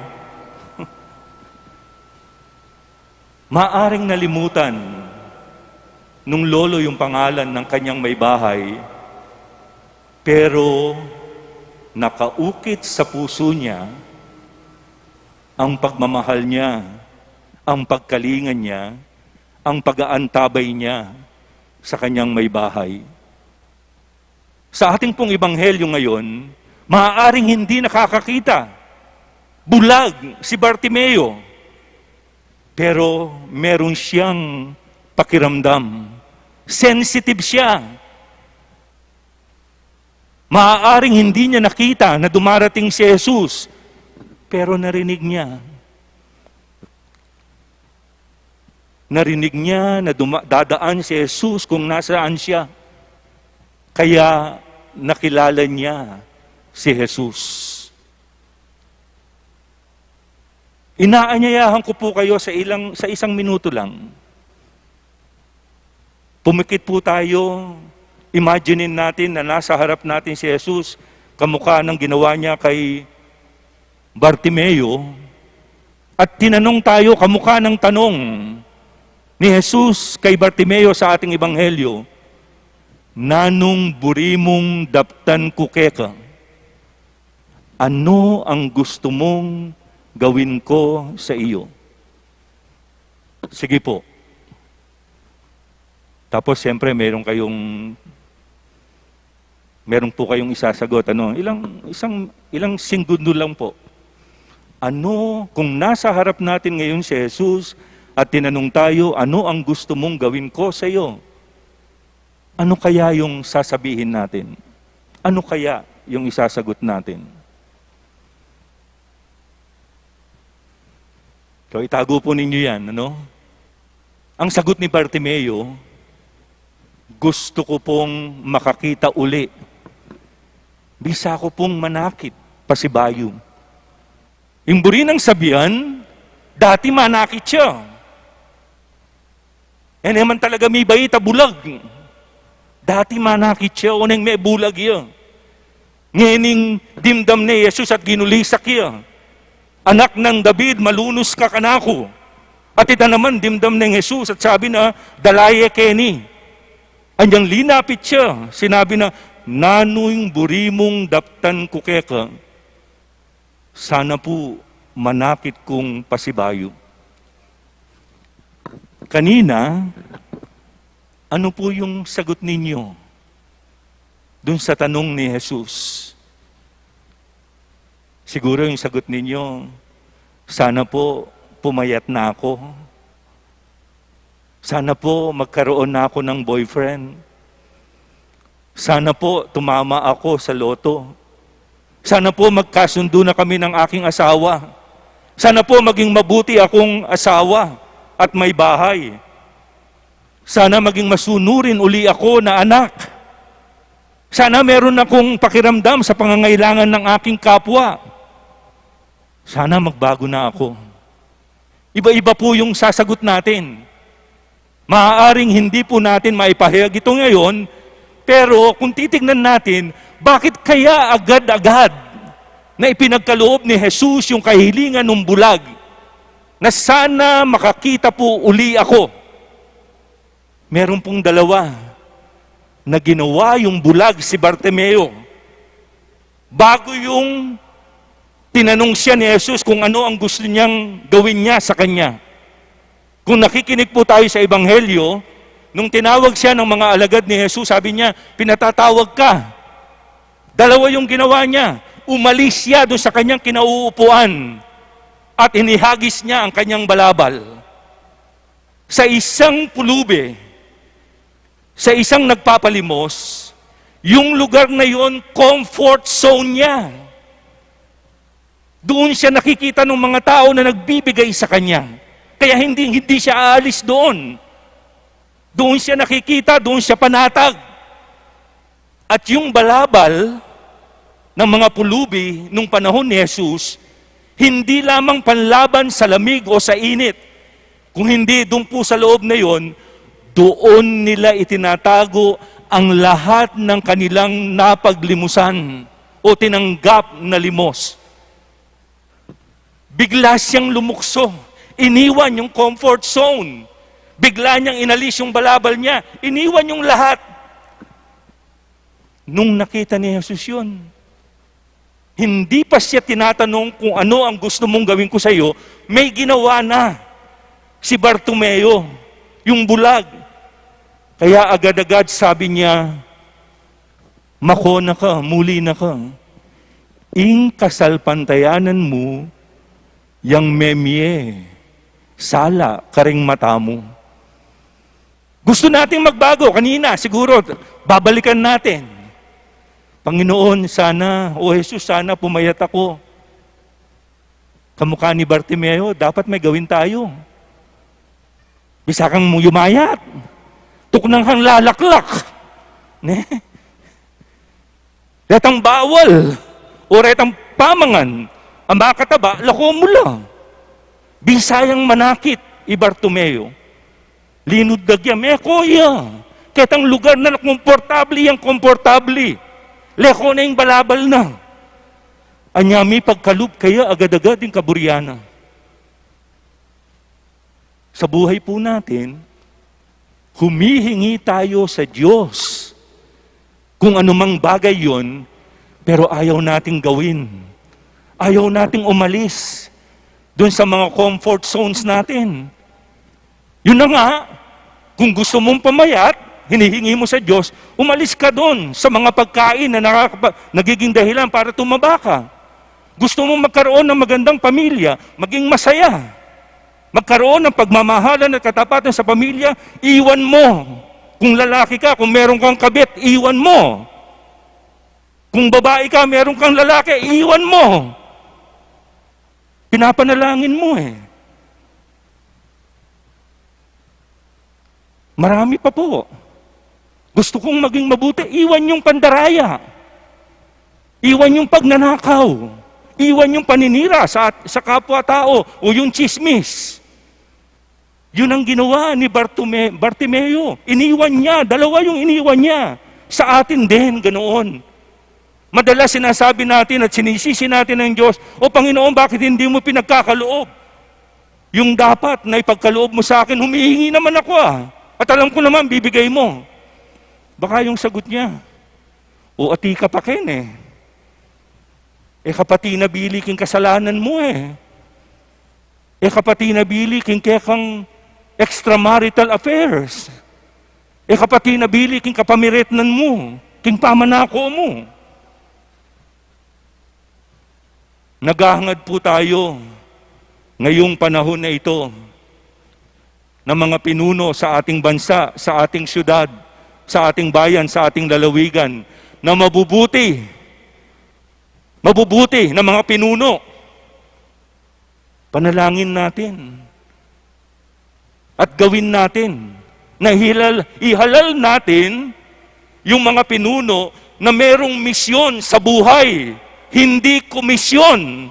Maaring nalimutan nung lolo yung pangalan ng kanyang may bahay, pero nakaukit sa puso niya ang pagmamahal niya, ang pagkalinga niya, ang pag-aantabay niya sa kanyang may bahay. Sa ating pong ebanghelyo ngayon, maaaring hindi nakakakita, bulag si Bartimeo, pero meron siyang pakiramdam. Sensitive siya. Maaaring hindi niya nakita na dumarating si Jesus, pero narinig niya. Narinig niya na duma-, dadaan si Jesus kung nasaan siya. Kaya nakilala niya si Jesus. Inaanyayahan ko po kayo sa ilang, sa isang minuto lang. Pumikit po tayo. Imaginein natin na nasa harap natin si Jesus, kamukha ng ginawa niya kay Bartimeo, at tinanong tayo kamukha ng tanong ni Jesus kay Bartimeo sa ating ebanghelyo, "Nanung buri mung daptan ku keka? Ano ang gusto mong gawin ko sa iyo?" Sige po. Tapos, siyempre, meron kayong, meron po kayong isasagot. Ano? Ilang, isang, ilang segundo lang po. Ano, kung nasa harap natin ngayon si Jesus at tinanong tayo, "Ano ang gusto mong gawin ko sa iyo?" Ano kaya yung sasabihin natin? Ano kaya yung isasagot natin? So, itago po ninyo yan, ano? Ang sagot ni Bartimeo, "Gusto ko pong makakita uli. Bisa ko pong manakit pasibayu." Yung buri nang sabian, dati manakit siya. E ne man talaga mibait a bulag. Dati manakit ya, oneng mebulag ya. Ngening dimdam ne Jesus at ginulisak ya, "Anak nang David, malunus ka kanaku." At ita naman, dimdam neng Jesus at sabi na, "Dala ye keni." Anyang linapit ya, sinabi na, "Nanu ing buri mung daptan ku keka? Sana pu manakit kung pasibayu." Kanina, ano po yung sagot ninyo dun sa tanong ni Jesus? Siguro yung sagot ninyo, "Sana po pumayat na ako. Sana po magkaroon na ako ng boyfriend. Sana po tumama ako sa lotto. Sana po magkasundo na kami ng aking asawa. Sana po maging mabuti akong asawa at may bahay. Sana maging masunurin uli ako na anak. Sana meron akong pakiramdam sa pangangailangan ng aking kapwa. Sana magbago na ako." Iba-iba po yung sasagot natin. Maaaring hindi po natin maipahayag ito ngayon, pero kung titignan natin, bakit kaya agad-agad na ipinagkaloob ni Jesus yung kahilingan ng bulag na sana makakita po uli ako? Meron pong dalawa na ginawa yung bulag, si Bartimeo. Bago yung tinanong siya ni Jesus kung ano ang gusto niyang gawin niya sa kanya. Kung nakikinig po tayo sa Ebanghelyo, nung tinawag siya ng mga alagad ni Jesus, sabi niya, "Pinatatawag ka." Dalawa yung ginawa niya. Umalis siya doon sa kanyang kinauupuan at inihagis niya ang kanyang balabal. Sa isang pulubi, sa isang nagpapalimos, yung lugar na yon, comfort zone niya. Doon siya nakikita ng mga tao na nagbibigay sa kanya. Kaya hindi, hindi siya aalis doon. Doon siya nakikita, doon siya panatag. At yung balabal ng mga pulubi nung panahon ni Jesus, hindi lamang panlaban sa lamig o sa init, kung hindi, doon po sa loob na yon, doon nila itinatago ang lahat ng kanilang napaglimusan o tinanggap na limos. Bigla siyang lumukso. Iniwan yung comfort zone. Bigla niyang inalis yung balabal niya. Iniwan yung lahat. Nung nakita ni Jesus yun, hindi pa siya tinatanong kung ano ang gusto mong gawin ko sa iyo, may ginawa na si Bartimeo, yung bulag. Kaya agad-agad sabi niya, "Mako na ka, muli na ka. Ing kasalpantayanan mu, yang memie sala karing mata mu." Gusto nating magbago. Kanina, siguro, babalikan natin. "Panginoon, sana, o Jesus, sana pumayat ako." Kamukha ni Bartimeo, dapat may gawin tayo. Bisa kang mu-, yumayat. Tuknang kang lalaklak. Ne? Retang bawal o retang pamangan a makataba, lako mu la. Bisa yang manakit i Bartimeo. Linuddag ya, meko ya. Ketang lugar na komportable yang komportable. Leko na ing balabal na. Anya mipagkalub kaya agad-agad ing kaburian na. Sa buhay po natin, humihingi tayo sa Diyos kung anumang bagay yon, pero ayaw nating gawin. Ayaw nating umalis dun sa mga comfort zones natin. Yun na nga, kung gusto mong pamayat, hinihingi mo sa Diyos, umalis ka dun sa mga pagkain na nakakapa-, nagiging dahilan para tumaba ka. Gusto mong magkaroon ng magandang pamilya, maging masaya. Magkaroon ng pagmamahalan at katapatan sa pamilya, iwan mo. Kung lalaki ka, kung meron kang kabit, iwan mo. Kung babae ka, meron kang lalaki, iwan mo. Pinapanalangin mo eh. Marami pa po. Gusto kong maging mabuti, iwan yung pandaraya. Iwan yung pagnanakaw. Iwan yung paninira sa, sa kapwa-tao o yung tsismis. Yun ang ginawa ni Bartome-, Bartimeo. Iniwan niya, dalawa yung iniwan niya. Sa atin din, ganoon. Madalas sinasabi natin at sinisisi natin ang Diyos, "O Panginoon, bakit hindi mo pinagkakaloob? Yung dapat na ipagkaloob mo sa akin, humihingi naman ako, ah. At alam ko naman, bibigay mo." Baka yung sagot niya, "O, ati ka pa ken, eh. E ka pa tinabili king kasalanan mu, eh. E ka pa tinabili king kekang extramarital affairs. E ka pa tinabili king kapamiretnan mu, king pamanako mu." Naghahangad po tayo ngayong panahon na ito ng mga pinuno sa ating bansa, sa ating siyudad, sa ating bayan, sa ating lalawigan, na mabubuti, mabubuti na mga pinuno. Panalangin natin at gawin natin na hilal-, ihalal natin yung mga pinuno na merong misyon sa buhay, hindi komisyon.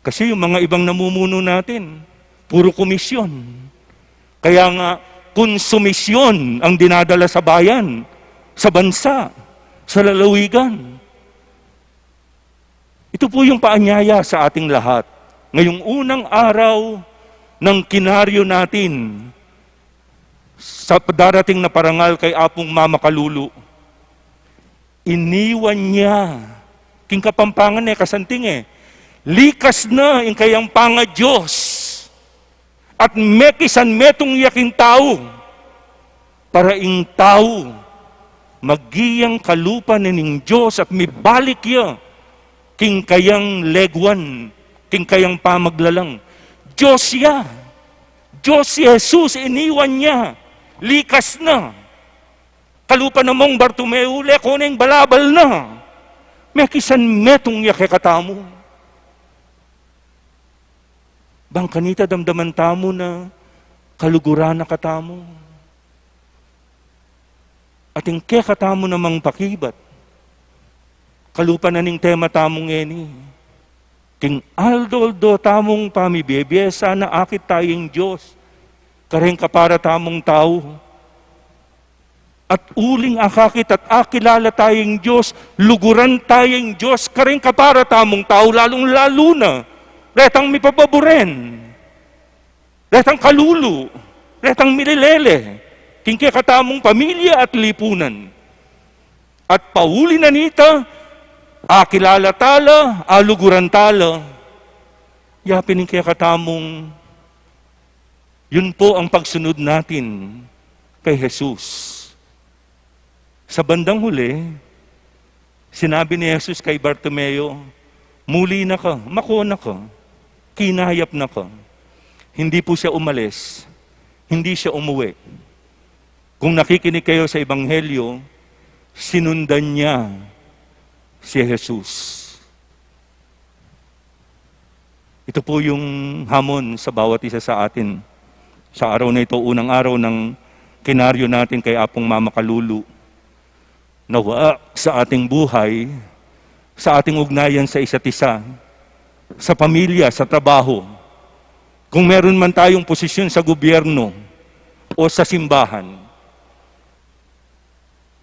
Kasi yung mga ibang namumuno natin, puro komisyon. Kaya nga, konsumisyon ang dinadala sa bayan, sa bansa, sa lalawigan. Ito po yung paanyaya sa ating lahat. Ngayong unang araw ng kinaryo natin sa darating na parangal kay Apung Mama Kalulu, iniwan niya. King Kapampangan, e kasanting, eh. Likas na ing kayang pangaDiyos. At mekisanmetung ya king tau, para ing tau maging kalupa na ning Dios at mibalik ya king kayang leguan, king kayang pamaglalang. Dios ya. Dios si Jesus, iniwan ya. Likas na. Kalupa na mung Bartimeo, le, kone ing balabal na. Mekisanmetung ya kekatamu. Bang kanita damdaman tamu na kaluguran na katamu. At ing kekatamu namang pakibat, kalupa na ning tema tamu ngeni. King aldo-aldo tamung pamibie-bie, sana akit taya ing Dios kareng kapara tamung tau. At uling akakit at akilala taya ing Dios, luguran taya ing Dios kareng kapara tamung tau, lalung-lalu na retang mipababuren, retang kalulu, retang mililele king kekatamung pamilya at lipunan. At pauli na nita, akilala tala, aluguran tala ya pin ing kekatamung Yun po ang pagsunod natin kay Jesus. Sa bandang huli, sinabi ni Jesus kay Bartimeo, "Muli na ka, mako na ka, kinayap na ka." Hindi po siya umalis, hindi siya umuwi. Kung nakikinig kayo sa Ebanghelyo, sinundan niya si Jesus. Ito po yung hamon sa bawat isa sa atin. Sa araw na ito, unang araw ng kinaryo natin kay Apung Mama Kalulu. Nawa sa ating buhay, sa ating ugnayan sa isa't isa, sa pamilya, sa trabaho, kung meron man tayong posisyon sa gobyerno o sa simbahan,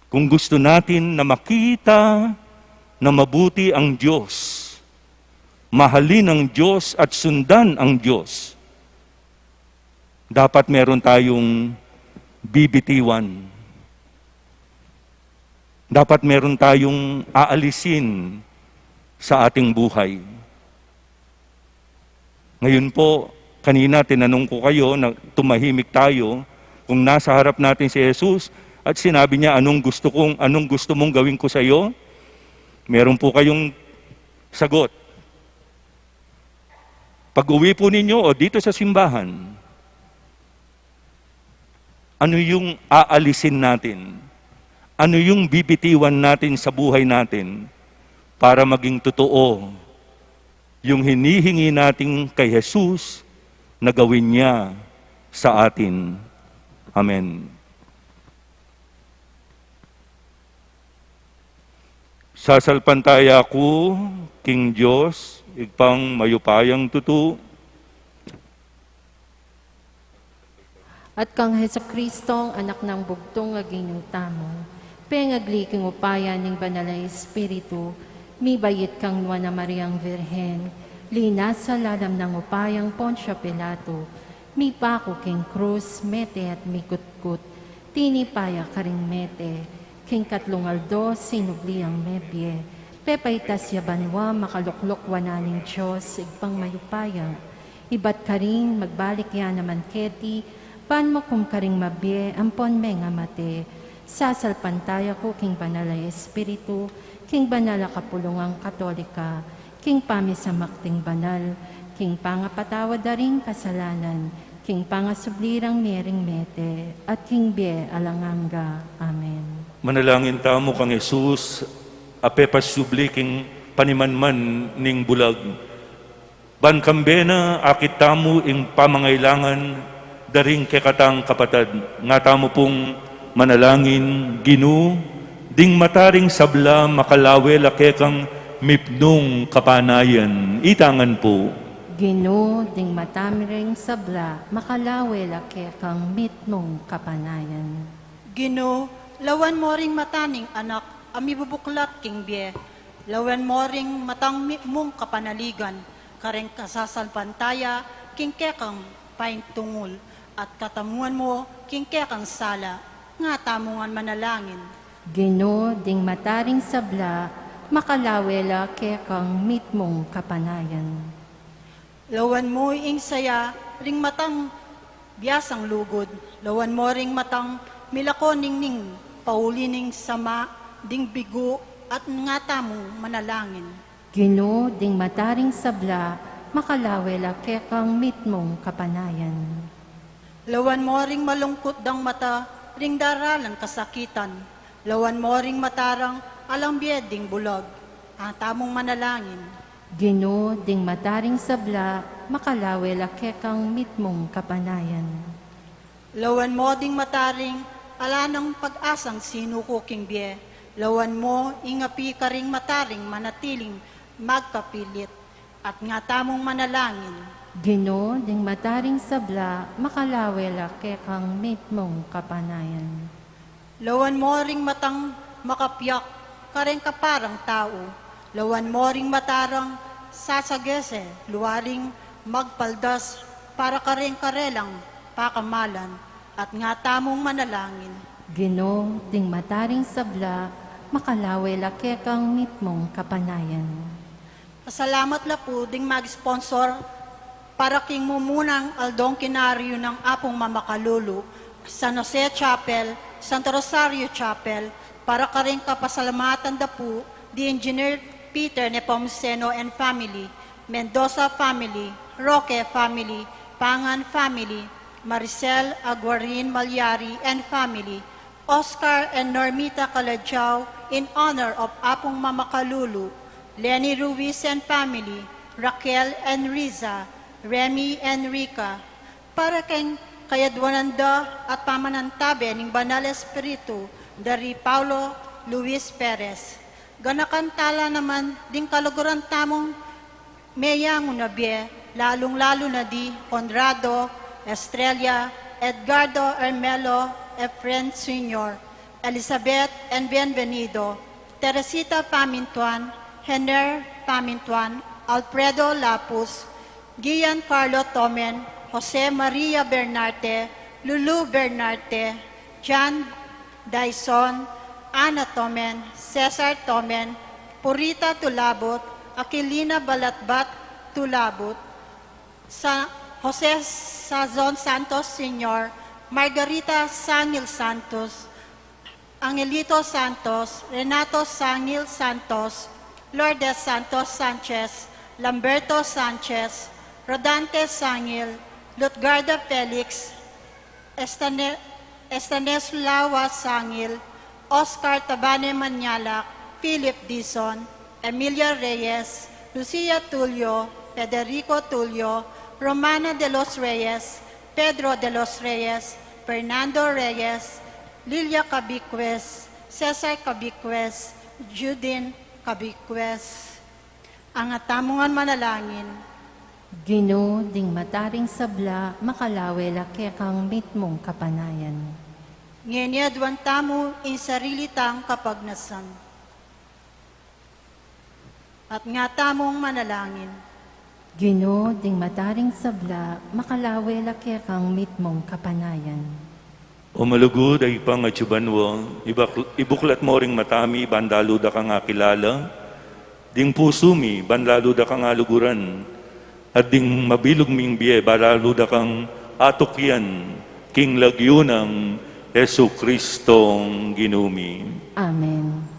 kung gusto natin na makita na mabuti ang Diyos, mahalin ang Diyos at sundan ang Diyos, dapat meron tayong bibitiwan. Dapat meron tayong aalisin sa ating buhay. Ngayon po, kanina tinanong ko kayo na tumahimik tayo, kung nasa harap natin si Jesus at sinabi niya, "Anong gusto kong, anong gusto mong gawin ko sa iyo?" Meron po kayong sagot. Pag-uwi po ninyo o dito sa simbahan, ano yung aalisin natin? Ano yung bibitiwan natin sa buhay natin para maging totoo yung hinihingi natin kay Jesus na gawin niya sa atin? Amen. Sasalpantaya ku king Dios, Ibpang mayupayang tutu, At kang Jesucristo, anak nang bugtung a Ginu tamu, pengagli king upaya ning Banal a Espiritu, mibait kang Nuan a Mariang Virgen, linasa lalam nang upayang Poncio Pilato, mipaku king krus, mete at mikutkut, tinipa ya karing mete, king katlung aldo sinubli yang mebie, pepaitas ya banua, makalukluk wanan ning Dios Ibpang mayupaya. Ibat karin, magbalik ya naman keti, ban mukum karing mabie ampon mengamate. Sasalpantaya ku king Banal a Espiritu, king Banal a Kapulungan Katolika, king pamisamak ding banal, king pangapatawad da ring kasalanan, king pangasubli rang mie ring mete, at king bie alang angga. Amen. Manalangin tamu kang Jesus, a pepasubli king panimanman ning bulag. Ban kambe na akit tamu ing pamangailangan da ring kekatang kapatad, nga tamu pung manalangin. Ginu, ding mata ring sabla makalawe la kekang mitmung kapanayan. Itangan pu. Ginu, ding mata ring sabla makalawe la kekang mitmung kapanayan. Ginu, lawan mo ring mata ning anak a mibubuklat king bie, lawan mo ring matang mitmung kapanaligan, kareng kasasalpantaya king kekang paintungul, at katamuan mo king kekang sala. Nga tamu ngan manalangin. Ginu, ding mata ring sabla makalawe la kekang mitmung kapanayan. Lawan mo ing saya ring matang biasang lugud, lawan mo ring matang milako ningning pauli ning sama ding bigu, at nga tamu manalangin. Ginu, ding mata ring sabla makalawe la kekang mitmung kapanayan. Lawan mo ring malungkut dang mata ring daralan kasakitan, lawan mo ring mata rang alang bie ding bulag. Nga tamung manalangin. Ginu, ding mata ring sabla makalawe la kekang mitmung kapanayan. Lawan mo ding mata ring ala nang pag-asang sinuku king bie, lawan mo ing api karing mata ring manatiling magkapilit. At nga tamung manalangin. Ginu, ding mata ring sabla makalawe la kekang mitmung kapanayan. Lawan mo ring matang makapiak kareng kaparang tau, lawan mo ring mata rang sasagese luaring magpaldas para kareng karelang pakamalan. At nga tamung manalangin. Ginu, ding mata ring sabla makalawe la kekang mitmung kapanayan. Pasalamat la pu ding mag-sponsor para king mumunang aldong kinaryu nang Apung Mamakalulu, San Jose Chapel, Santo Rosario Chapel, para karing kapasalamatan da pu di Engineer Peter Nepomuceno and family, Mendoza family, Roque family, Pangan family, Maricel Aguarin Malyari and family, Oscar and Normita Calajao in honor of Apung Mamakalulu, Lenny Ruiz and family, Raquel and Riza, Remy and Rica, para keng kayadwanan da at pamanantabe ning Banal Espiritu da ri Paulo Luis Perez. Ganakan tala naman ding kaluguran tamung meyangu na bie, lalung-lalu na di Conrado, Estrella, Edgardo, Ermelo, Efren Senior, Elizabeth and Bienvenido, Teresita Pamintuan, Hener Pamintuan, Alfredo Lapus, Giancarlo Tomen, Jose Maria Bernarte, Lulu Bernarte, John Dyson, Ana Tomen, Cesar Tomen, Purita Tulabut, Aquilina Balatbat Tulabut, Sa-, Jose Sazon Santos Senior, Margarita Sangil Santos, Angelito Santos, Renato Sangil Santos, Lourdes Santos Sanchez, Lamberto Sanchez, Rodante Sangil, Lutgarda Felix, Estane-, Estanislao Sangil, Oscar Tabane Mañalac, Philip Dizon, Emilia Reyes, Lucia Tulio, Federico Tulio, Romana de los Reyes, Pedro de los Reyes, Fernando Reyes, Lilia Cabiques, Cesar Cabiques, Judin Cabiques. Ing atamu ngan manalangin. Ginu, ding mataring sabla, makalawe la kekang mitmung kapanayan. Ngeni aduan tamu ing sarili tang kapagnasan. At nga tamung manalangin. Ginu, ding mataring sabla, makalawe la kekang mitmung kapanayan. O malugud a Ibpa, atsu ka banua, ibak-, ibuklat mu ring mata mi, ban lalu da kang akilala, ding pusu mi, ban lalu da kang aluguran, at ding mabilug ming bie, ban lalu da kang atukyan, king lagyu nang Jesucristong Ginu mi. Amen.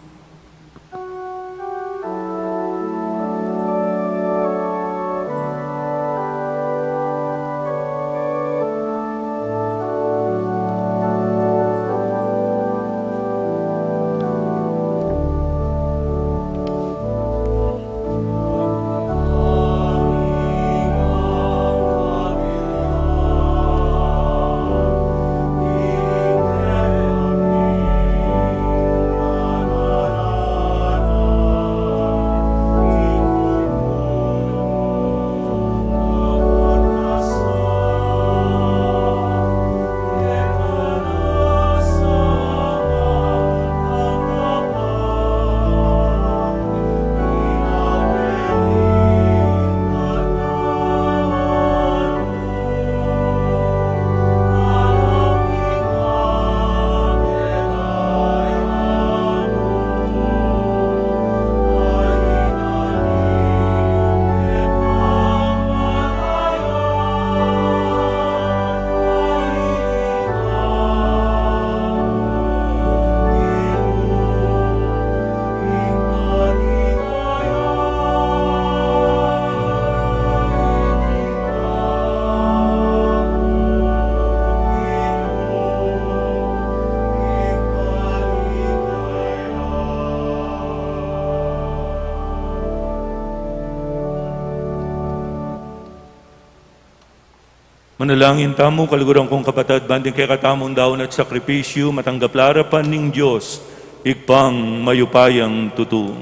Manalangin tamu, kaluguran kung kapatad, ban ding kekatamung daun at sakripisyu, matanggap la arapan ning Dios, Ibpang mayupayang tutu.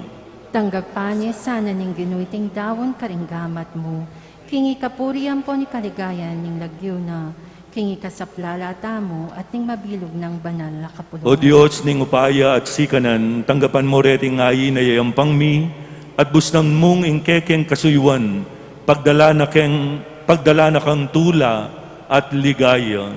Tanggapan na sana ning Ginu iting daun karing gamat mu, king ikapuri ampon kaligayan ning lagyu na, king ikasaplala tamu at ning mabilug nang banal a kapulungan. O Dios ning upaya at sikanan, tanggapan mu reting ain a yayampang mi, at busnan mung ing kekeng kasuyuan, pagdala na keng, pagdala na kang tula at ligaya.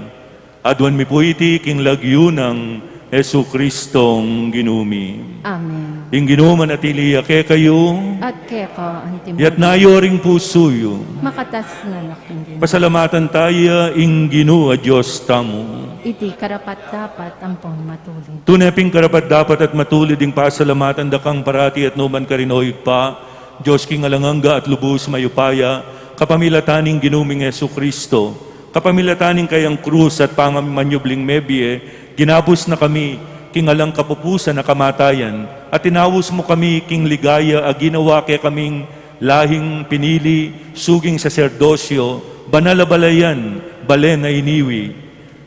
Aduan mi pu iti king lagyu nang Jesucristong Ginu mi. Amen. Ing Ginu manatili ya kekayu. At keka antimu. Iyatas yu ring pusu yu. Makatas na la king Ginu. Pasalamatan taya ing Ginu a Dios tamu. Iti karapat-dapat ampon matulid. Tune pin karapat-dapat at matulid ing pasalamatan da kang parati at nu man karin, O Ibpa, Dios king alang angga at lubus mayupaya, kapamilatan ning Ginu ming Jesucristo, kapamilatan ning kayang krus at pamanyubling mebie, ginabus na kami king alang kapupusan a kamatayan, at inaus mu kami king ligaya a ginawa kekaming lahing pinili, suging saserdosyo, banal a balayan, balen a iniwi.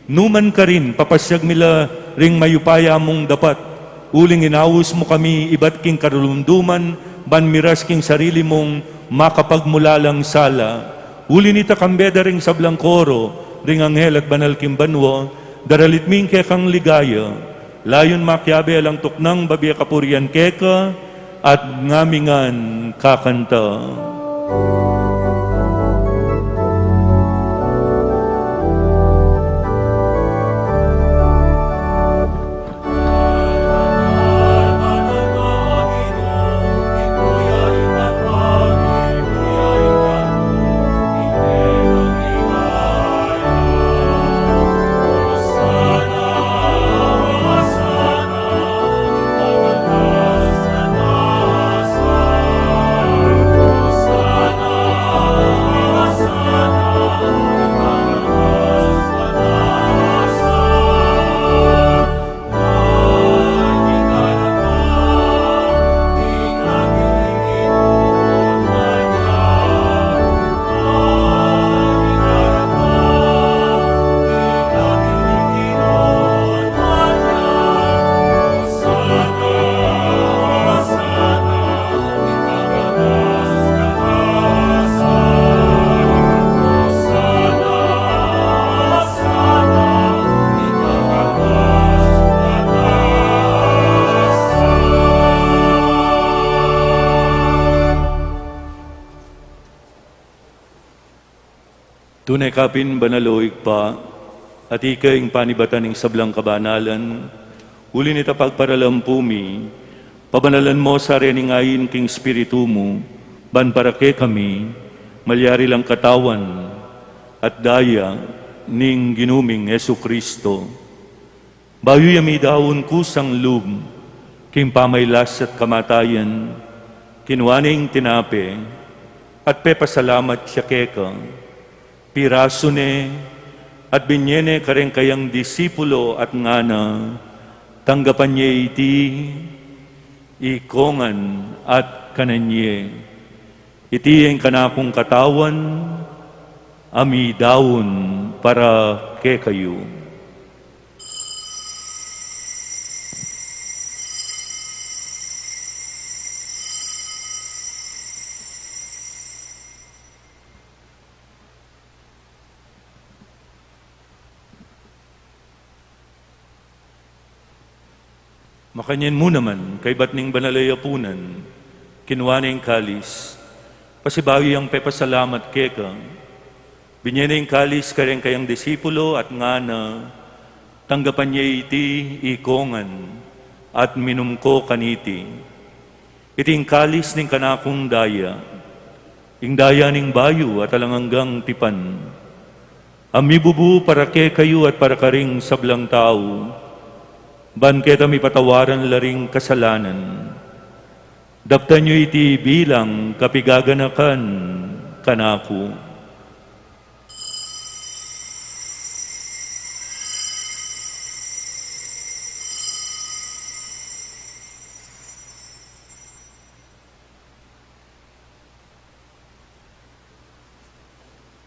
Nu man karin, papasyag mi la ring mayupaya mung dapat, uling inaus mu kami ibat king karumduman, ban miras king sarili mung makapagmulalang sala. Uli nita, kambe da ring sablang koro ring anghel at banal king banua, daralit mi ing kekang ligaya. Layun makiabe alang tuknang babie kapurian keka, at ngami ngan kakanta. Tune ka pin banal, o Ibpa, at ika ing panibatan ning sablang kabanalan. Uli nita pagparalampu mi, pabanalan mo sa rening ain king Espiritu mu, ban para kekami, malyari lang katawan at daya ning Ginu ming Jesucristo. Bayu ya midaun kusang lub king pamailas at kamatayan, kinua ne ing tinape, at pepasalamat ya keka. Pirasu ne, at binye ne kareng kayang disipulo at ngana, tanggapan ye iti, ikongan at kanan ye. Iti ing kanakung katawan, a midaun para kekayu. Makanyan mu naman, kaybat ning banal a yapunan, kinua ne ing kalis, pasibayu yang pepasalamat keka, binye ne ing kalis kareng kayang disipulo at ngana, tanggapan ye iti, ikongan, at minum ko kaniti. Iti ing kalis ning kanakung daya, ing daya ning bayu at alang anggang tipan, a mibubu para kekayu at para karing sablang tau, ban keta mipatawaran la ring kasalanan. Daptan yu iti bilang kapigaganakan kanaku.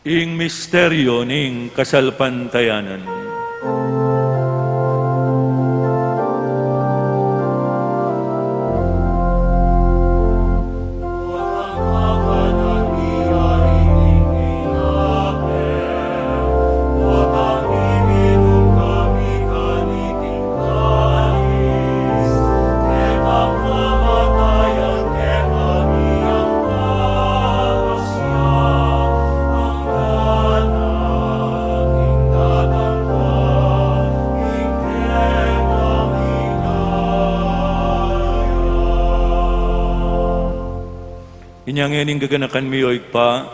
Ing misteryo ning kasalpantayanan. Inya ngeni, gaganakan mi, o Ibpa,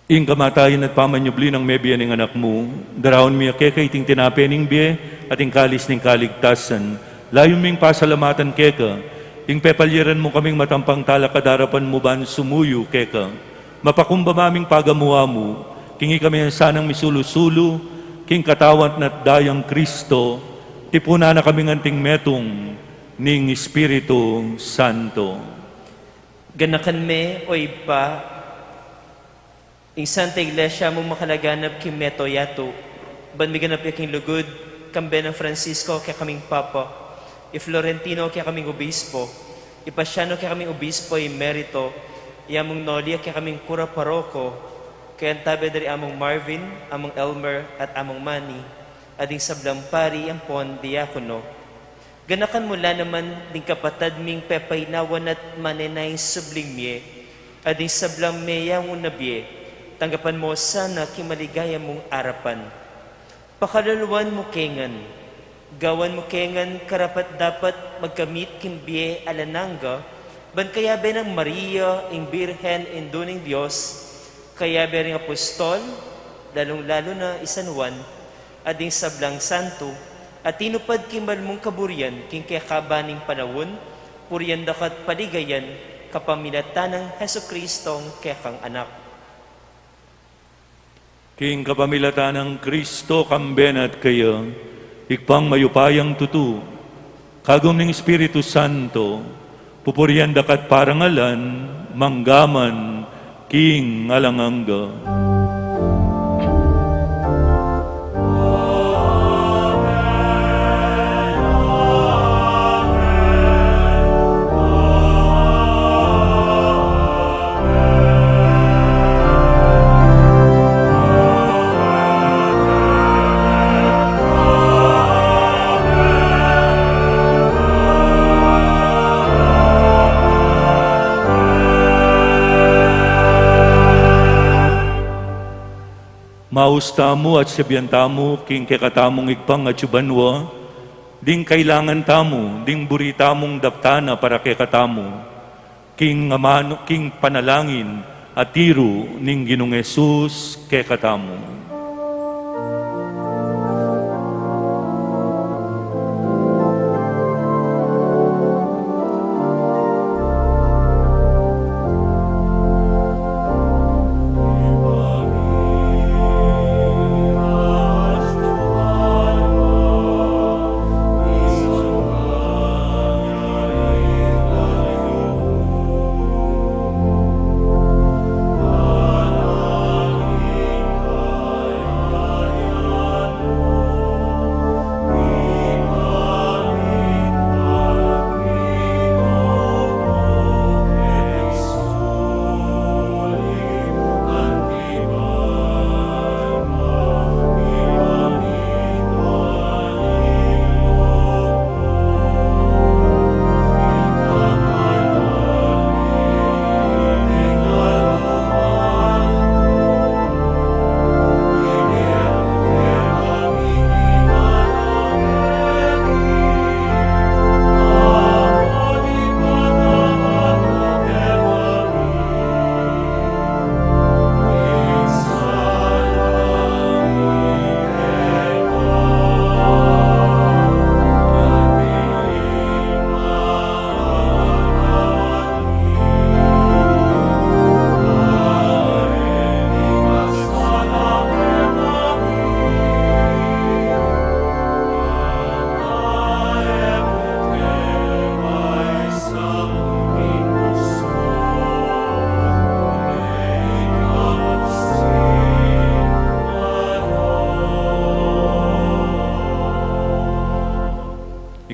ing kamatayan at pamanyubli nang mebie ning Anak mu, daraun mi keka iting tinape ning bie at ing kalis ning kaligtasan. Layun ming pasalamatan keka ing pepalyaran mu kaming matampang talakad arapan mu ban sumuyu keka. Mapakumbaba ming pagamu-amu king ikami nang sanang misulu-sulu king katawan at dayang Kristo, tipunan na kaming anting metung ning Espiritu Santo. Ganakan me, o Ibpa, ing Santa Iglesia mung makalaganap king mabilug a yatu, ban miganap ya king lugud, kambe nang Francisco kekaming Papa, i Florentino kekaming Obispo, i Pasiano kekaming Obispo emerito, i Among Noli kekaming Kura Paroko, keng antabe da ri Among Marvin, Among Elmer, at Among Manny, at ding sablang pari ampon diakono. Ganakan mu la naman ding kapatad ming pepainawan at manenaya ing subling mie, at ding sablang meyangu na bie, tanggapan mu sana king maligaya mung arapan. Pakaluluan mu kengan, gawan mu kengan karapat-dapat magkamit king bie alang angga, ban kayabe nang Maria, ing Birhen, Indu ning Dios, kayabe ring apostol, lalung-lalu na i San Juan, at ding sablang santo, a tinupad king mal mung kaburian king kekaban ning panaun, purian da ka at paligayan, kapamilatan nang Jesucristong kekang Anak. King kapamilatan nang Kristo, kambe na at keya, Ibpang mayupayang tutu, kagum ning Espiritu Santo, pupurian da ka at parangalan, mangga man king alang angga. Gustamu at siabian tamu king kekatamung Ibpa atsu banua, ding kailangan tamu, ding buri tamung daptan na para kekatamu, king amanu, king panalangin a tiru ning Ginung Jesus kekatamu.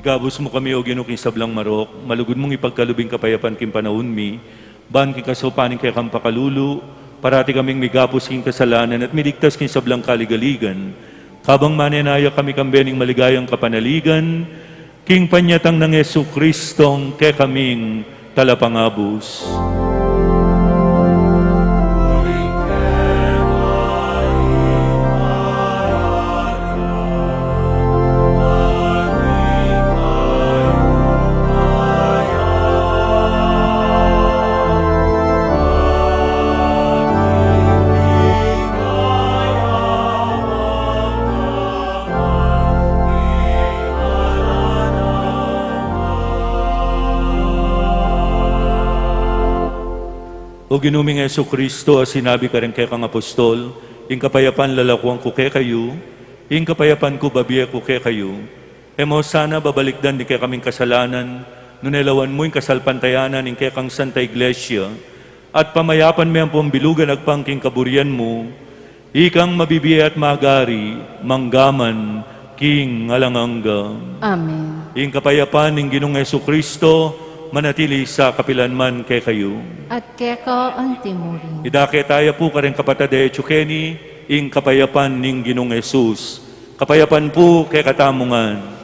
Ikabus mu kami, O Ginu, king sablang marok, malugud mung ipagkalub ing kapayapan king panaun mi, ban king kasaupan ning kekang pakalulu, parati kaming migapus king kasalanan at miligtas king sablang kaligaligan. Kabang manenaya kami kambe ning maligayang kapanaligan, king panyatang nang Jesucristong kekaming Talapangabus. O Ginu ming Jesucristo, a sinabi karing kekang apostol, ing kapayapan lalakuan ku kekayu, ing kapayapan ku babie ku kekayu. E mo sana babalikdan ding kekaming kasalanan, nune lawan mu ing kasalpantayanan ning kekang Santa Iglesia, at pamayapan me ampong bilugan agpang king kaburian mu, ikang mabibie at magari, mangga man king alang angga. Amen. Ing kapayapan ning Ginung Jesucristo, manatili sa kapilan man kekayu. At keka antimurin. Idake taya pu karing kapatad a atsu keni, ing kapayapan ning Ginung Jesus. Kapayapan pu kekatamu ngan.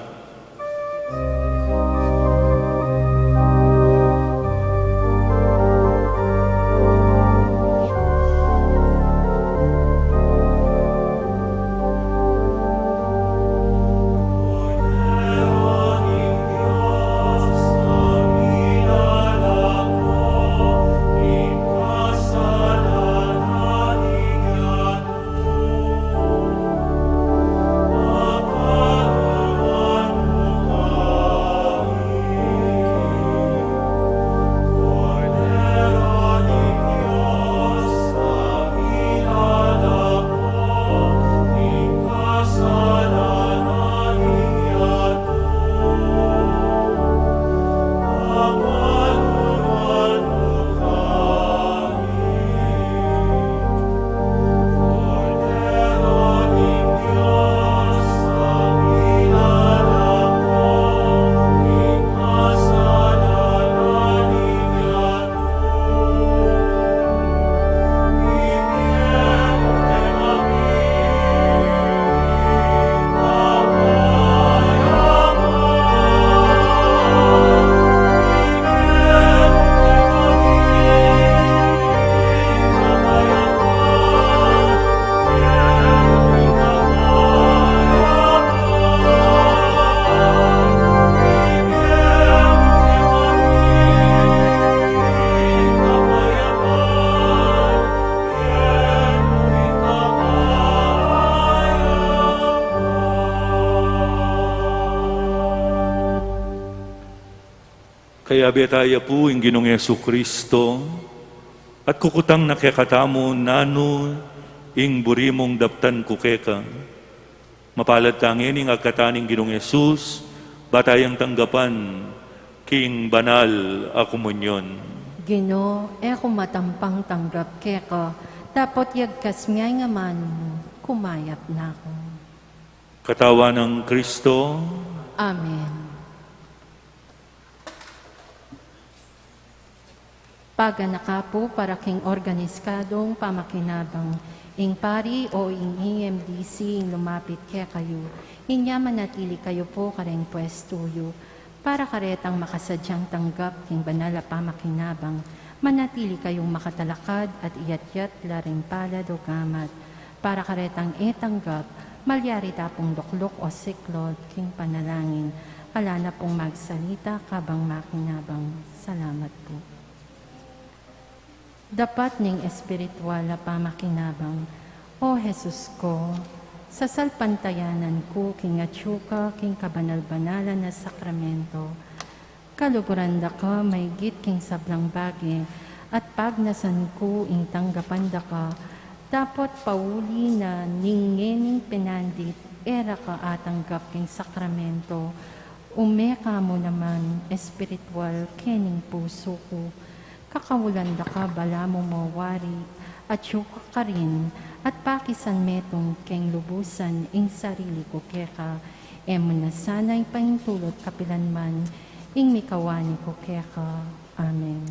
Kayabe ta ya pu ing Ginung Jesucristo, at kukutang na kekatamu nanu ing buri mung daptan ku keka. Mapalad ta ngeni ing agkatan ning Ginung Jesus, ba tayang tanggapan king banal a komunyon. Ginu, e ku matampang tanggap keka, dapot yagkas me ing amanu mu, kumayap na ku. Katawan nang Kristo. Amen. Paganaka pu para king organiskadung pamakinabang. Ing pari o ing E M D C ing lumapit kekayu. Inya manatili kayu pu kareng pwestu yu. Para karetang makasadyang tanggap king banal a pamakinabang, manatili kayung makatalakad at iyatyat la ring palad o gamat. Para karetang e tanggap, malyari ta pung lukluk o siklod king panalangin. Ala na pung magsalita kabang makinabang. Salamat pu. Dapat ning espiritual a pamakinabang. O Jesus ko, sasalpantayanan ku king atyu ka king kabanal-banalan a sakramento. Kaluguran da ka maygit king sablang bage, at pagnasan ku ing tanggapan da ka, dapot pauli na ning ngening penandit, e ra ka atanggap king sakramento, ume ka mu naman espiritual kening pusu ku. Kakaulan da ka balamu mo wari, atyu ka karin, at pakisan metung keng lubusan ing sarili ku keka, e mu na sana ipaintulut kapilan man ing mikawani ku keka. Amen.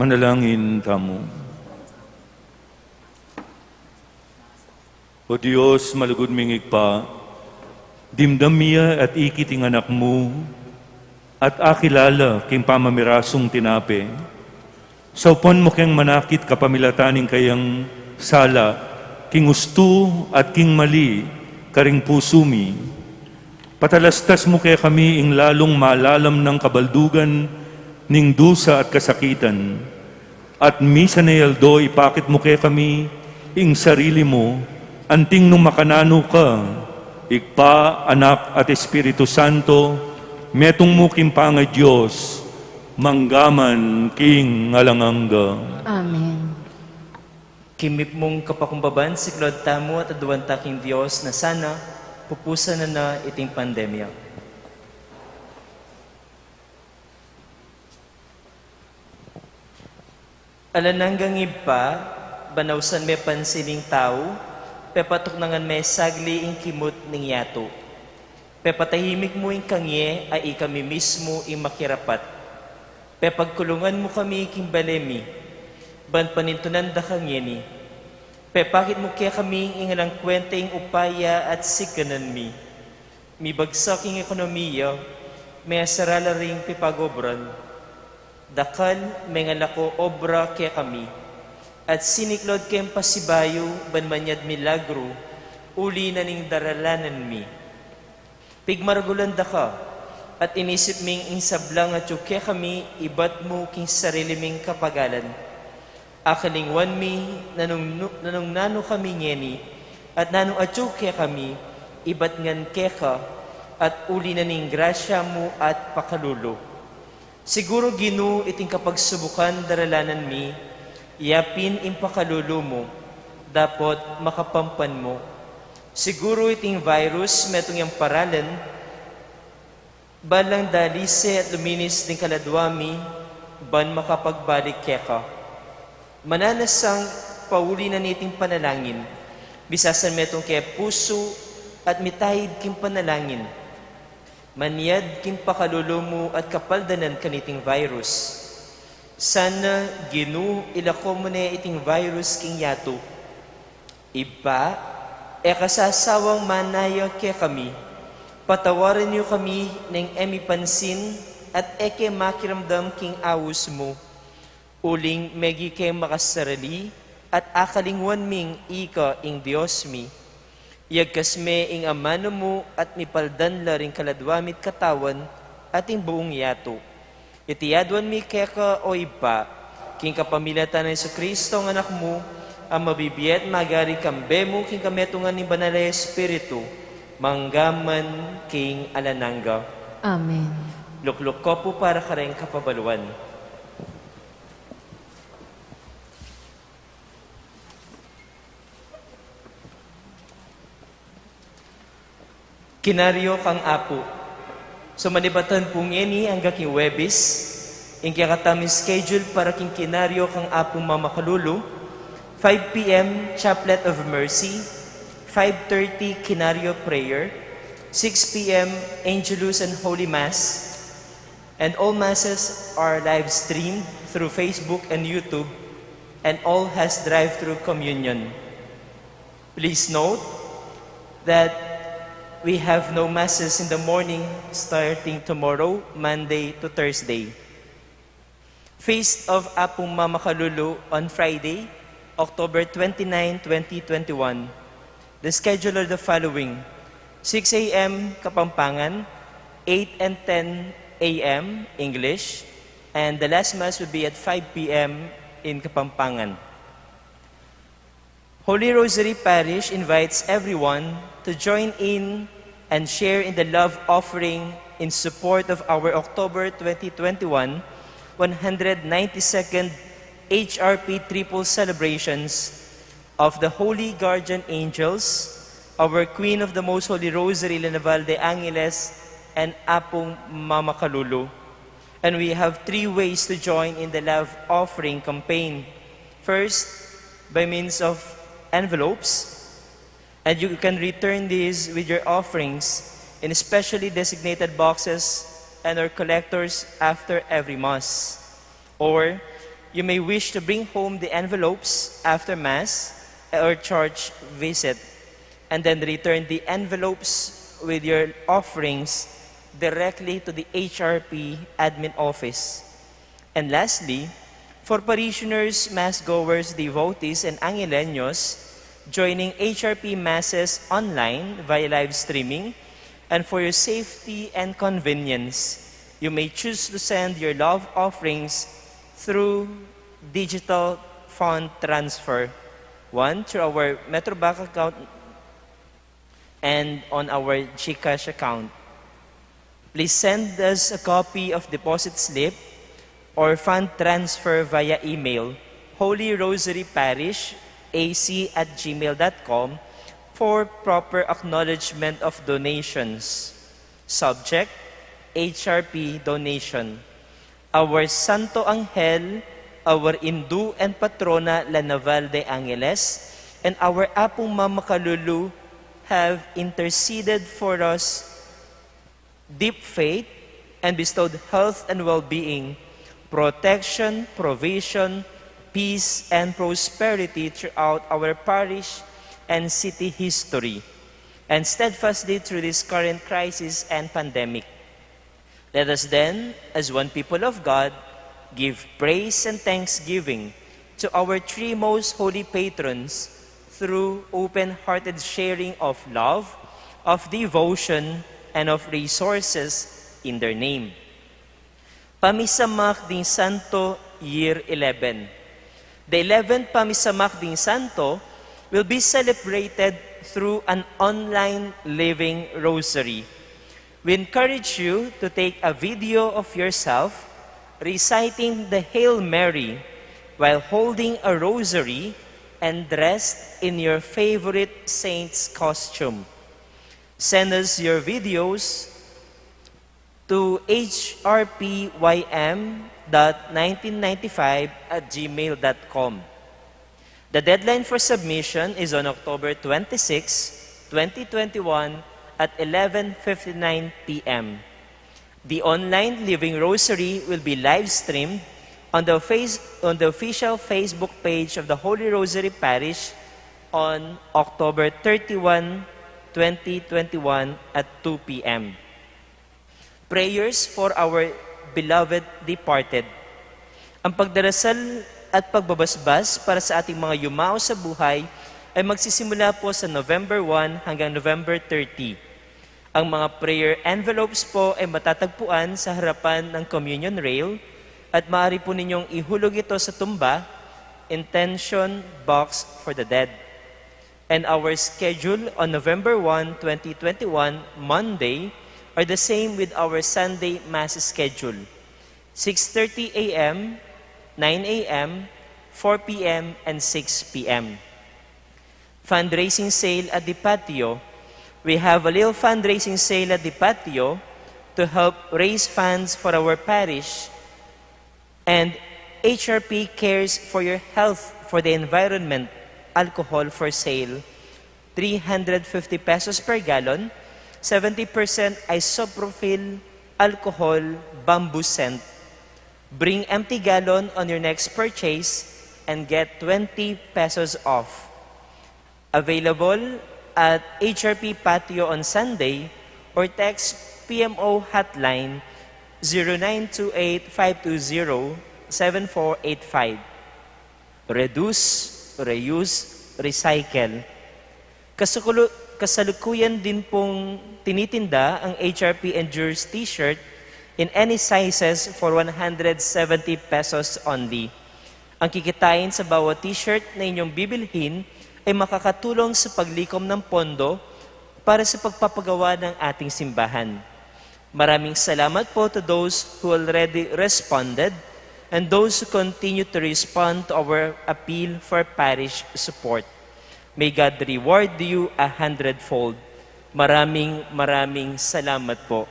Manalangin tamu. O Dios, malugud ming Ibpa, dimdam mi ya at ikit ing Anak mu, at akilala king pamamirasung tinape. Saupan mu keng manakit kapamilatan ning kayang sala, king ustu at king mali, karing pusu mi. Patalastas mu kekami ing lalung malalam nang kabaldugan ning dusa at kasakitan. At misan a aldo ipakit mu kekami ing sarili mu, anting nung makananu ka, Ibpa, Anak, at Espiritu Santo, metung mu king pangaDios, mangga man king alang angga. Amen. Kimipmung kapakumbaban, siklaud tamu at aduan ta king Dios na sana pupusan na na iting pandemya. Alang anggang Ibpa, ban ausan me pansin ing tau, pepatuknangan me sagli ing kimut ning yatu. Pepatahimik mu ing kangye a ikami mismu ing makirapat. Pepagkulungan mu kami king bale mi, ban panintunan da ka ngeni. Pepakit mu kekami ing alang kwenta ing upaya at siganan mi. Mibagsak ing ekonomiya, miyasara la ring pipagobran. Dakal, mengalako obra kekami, at siniklaud keng pasibayu ban manyad milagru, uli na ning daralanan mi. Pigmaragulan da ka, at inisip ming ing sablang atyu kekami ibat mu king sarili ming kapagalan. Akalingwan mi nanung, nanung nanu kami ngeni, at nanu atyu kekami ibat ngan keka, at uli na ning grasya mu at pakalulu. Siguru, Ginu, iting kapagsubukan daralanan mi, yapin ing pakalulu mu, dapot makapampan mu. Siguru iting virus metung yang paralan, balang dalise at luminis ding kaladwa mi, ban makapagbalik keka. Mananasang pauli na niting panalangin, bisasan metung ke pusu at mitaid king panalangin. Manyad king pakalulu mu at kapaldanan kaniting virus. Sana, Ginu, ilako mu ne iting virus king yatu. Ibpa, e ka sasawang manaya kekami, patawaran yu kami neng e mi pansin at e ke makiramdam king aus mu. Uling megi ke makasarili at akalingwan ming ika ing Dios mi. Iyagkas me ing amanu mu at mipaldan la ring kaladwa mi't katawan at ing buung yatu. Iti aduan mi keka, o Ibpa, king kapamilatan nang Jesucristo a Anak mu, a mabibie at magari kambe mu king kametungan ning Banal a Espiritu, mangga man king alang angga. Amen. Lukluk ko pu para kareng kapabaluan. Kinaryo kang Apu. So, manibatan pu ngeni angga king Huwebes, ing kekatamung schedule para king Kinaryo kang Apung Mamakalulu, five p m Chaplet of Mercy, five thirty Kinaryo Prayer, six p m Angelus and Holy Mass, and all masses are live streamed through Facebook and YouTube, and all has drive-through communion. Please note that we have no masses in the morning starting tomorrow, Monday to Thursday. Feast of Apung Mamakalulu on Friday, October twenty-nine, twenty twenty-one. The schedule are the following: six a m Kapampangan, eight and ten a m English, and the last mass will be at five p m in Kapampangan. Holy Rosary Parish invites everyone to join in and share in the love offering in support of our October twenty twenty-one one hundred ninety-second H R P triple celebrations of the Holy Guardian Angels, our Queen of the Most Holy Rosary, Linaval de Angeles, and Apung Mamakalulu. And we have three ways to join in the love offering campaign. First, by means of envelopes, and you can return these with your offerings in specially designated boxes and our collectors after every Mass. Or You may wish to bring home the envelopes after Mass or church visit, and then return the envelopes with your offerings directly to the H R P admin office. And lastly, for parishioners, mass goers, devotees, and Angileños joining H R P masses online via live streaming, and for your safety and convenience, you may choose to send your love offerings through digital fund transfer, one through our Metrobank account and on our GCash account. Please send us a copy of deposit slip or fund transfer via email, Holy Rosary Parish A C at gmail dot com, for proper acknowledgement of donations. Subject, H R P donation. Our Santo Angel, our Indu and Patrona, La Naval de Angeles, and our Apung Mama Kalulu have interceded for us deep faith and bestowed health and well-being, protection, provision, peace, and prosperity throughout our parish and city history, and steadfastly through this current crisis and pandemic. Let us then, as one people of God, give praise and thanksgiving to our three most holy patrons through open-hearted sharing of love, of devotion, and of resources in their name. Pamisamak ding Santo, Year eleven. The eleventh Pamisamak ding Santo will be celebrated through an online living rosary. We encourage you to take a video of yourself reciting the Hail Mary while holding a rosary and dressed in your favorite saint's costume. Send us your videos to H R P Y M dot nineteen ninety-five at gmail dot com. The deadline for submission is on October twenty-six, twenty twenty-one at eleven fifty-nine p m. The online Living Rosary will be live streamed on the face, on the official Facebook page of the Holy Rosary Parish on October thirty-one, twenty twenty-one at two p m. Prayers for our beloved departed. Ang pagdarasal at pagbabasbas para sa ating mga yumao sa buhay ay magsisimula po sa November one hanggang November thirty. Ang mga prayer envelopes po ay matatagpuan sa harapan ng communion rail at maaari po ninyong ihulog ito sa tumba, intention box for the dead. And our schedule on November one, twenty twenty-one, Monday, are the same with our Sunday Mass schedule, six thirty a m, nine a m, four p m, and six p m. Fundraising sale at the patio. We have a little fundraising sale at the patio to help raise funds for our parish. And H R P cares for your health, for the environment, alcohol for sale, three hundred fifty pesos per gallon, seventy percent isopropyl alcohol, bamboo scent. Bring empty gallon on your next purchase and get twenty pesos off. Available at H R P Patio on Sunday or text P M O hotline zero nine two eight five two zero seven four eight five. Reduce, reuse, recycle. Kasukulu-, kasalukuyan din pong tinitinda ang H R P Endures T-shirt in any sizes for one hundred seventy pesos only. Ang kikitain sa bawat T-shirt na inyong bibilhin ay makakatulong sa paglikom ng pondo para sa pagpapagawa ng ating simbahan. Maraming salamat po to those who already responded and those who continue to respond to our appeal for parish support. May God reward you a hundredfold. Maraming, maraming salamat po.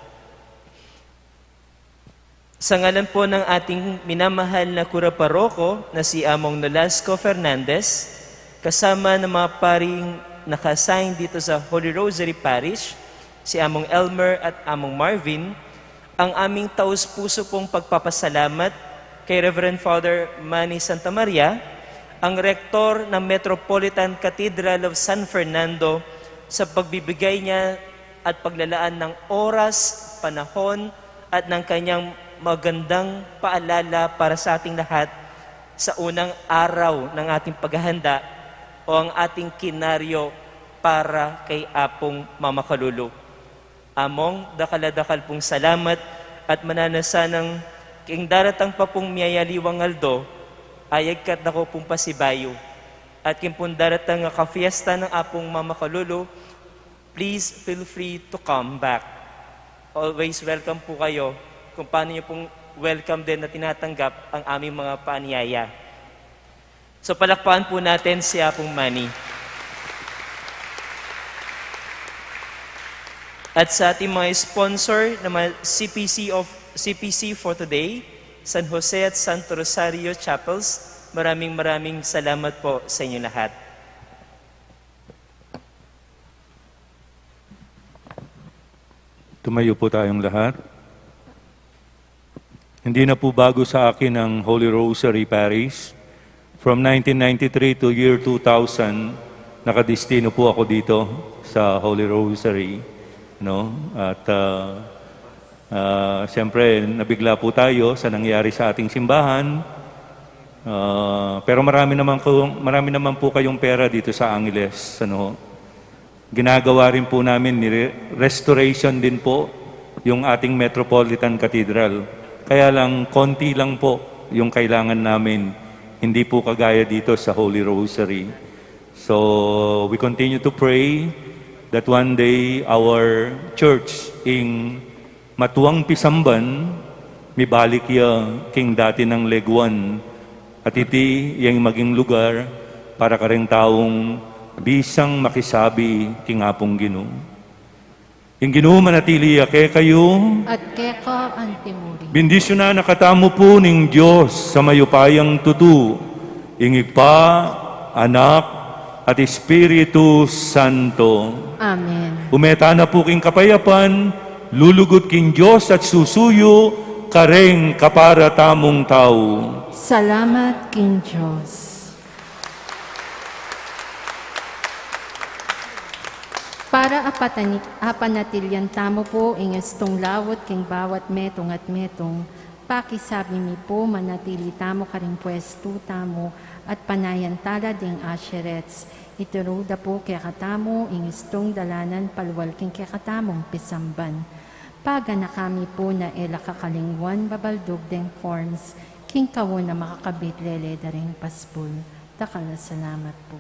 Sa ngalan po ng ating minamahal na Kura Paroko na si Among Nolasco Fernandez, kasama ng mga paring naka-assign dito sa Holy Rosary Parish, si Among Elmer at Among Marvin, ang aming taus-puso pong pagpapasalamat Kay Reverend Father Manny Santa Maria, ang rektor ng Metropolitan Cathedral of San Fernando, sa pagbibigay niya at paglalaan ng oras, panahon, at ng kanyang magandang paalala para sa ating lahat sa unang araw ng ating paghahanda o ang ating kinaryo para kay Apung Mama Kalulu. Among, dakal a dakal pung salamat at mananasanang king daratang pa pung miyayaliwang aldo, ay agkat na ko pung pasibayu. At king pung daratang a kafiesta ng Apung Mama Kalulu, please feel free to come back. Always welcome po kayo kung paano niyo pong welcome din na tinatanggap ang aming mga paanyaya. So, palakpakan po natin si Apung Manny. At sa ating mga sponsor na mga C P C of, C P C for today, San Jose at Santo Rosario Chapels, maraming maraming salamat po sa inyo lahat. Tumayo po tayong lahat. Hindi na po bago sa akin ang Holy Rosary Parish. From nineteen ninety-three to year two thousand, nakadestino po ako dito sa Holy Rosary, no? At, ah, ah, siyempre, nabigla po tayo sa nangyari sa ating simbahan. Ah, pero marami naman ko, marami naman po kayong pera dito sa Angeles, ano? Ginagawa rin po namin, nire-, restoration din po yung ating Metropolitan Cathedral. Kaya lang, konti lang po yung kailangan namin. Hindi po kagaya dito sa Holy Rosary. So, we continue to pray that one day our church in matuang pisamban, mibalik ya king dati nang leguan, at iti yang maging lugar para karing taung bisang makisabi king Apung Ginu. Ing Ginu manatili ya kekayu. At keka antimurin. Bendisyunan na katamu pu ning Dios a mayupayang tutu, ing Ibpa, Anak, at Espiritu Santo. Amen. Ume tana pu king kapayapan, lulugud king Dios at susuyu kareng kapara tamung tau. Salamat king Dios. Para apatani-, apanatilian tamu pu ing estung laut king bawat metung at metung, pakisabi mi pu manatili tamu karing pwestu tamu at panayan tala ding usherettes. Ituru da pu kekatamu ing estung dalanan palual king kekatamung pisamban. Paganaka mi pu na e la kakalingwan babaldug deng forms king kauna makakabit lele da ring pasbul. Dakal a salamat pu.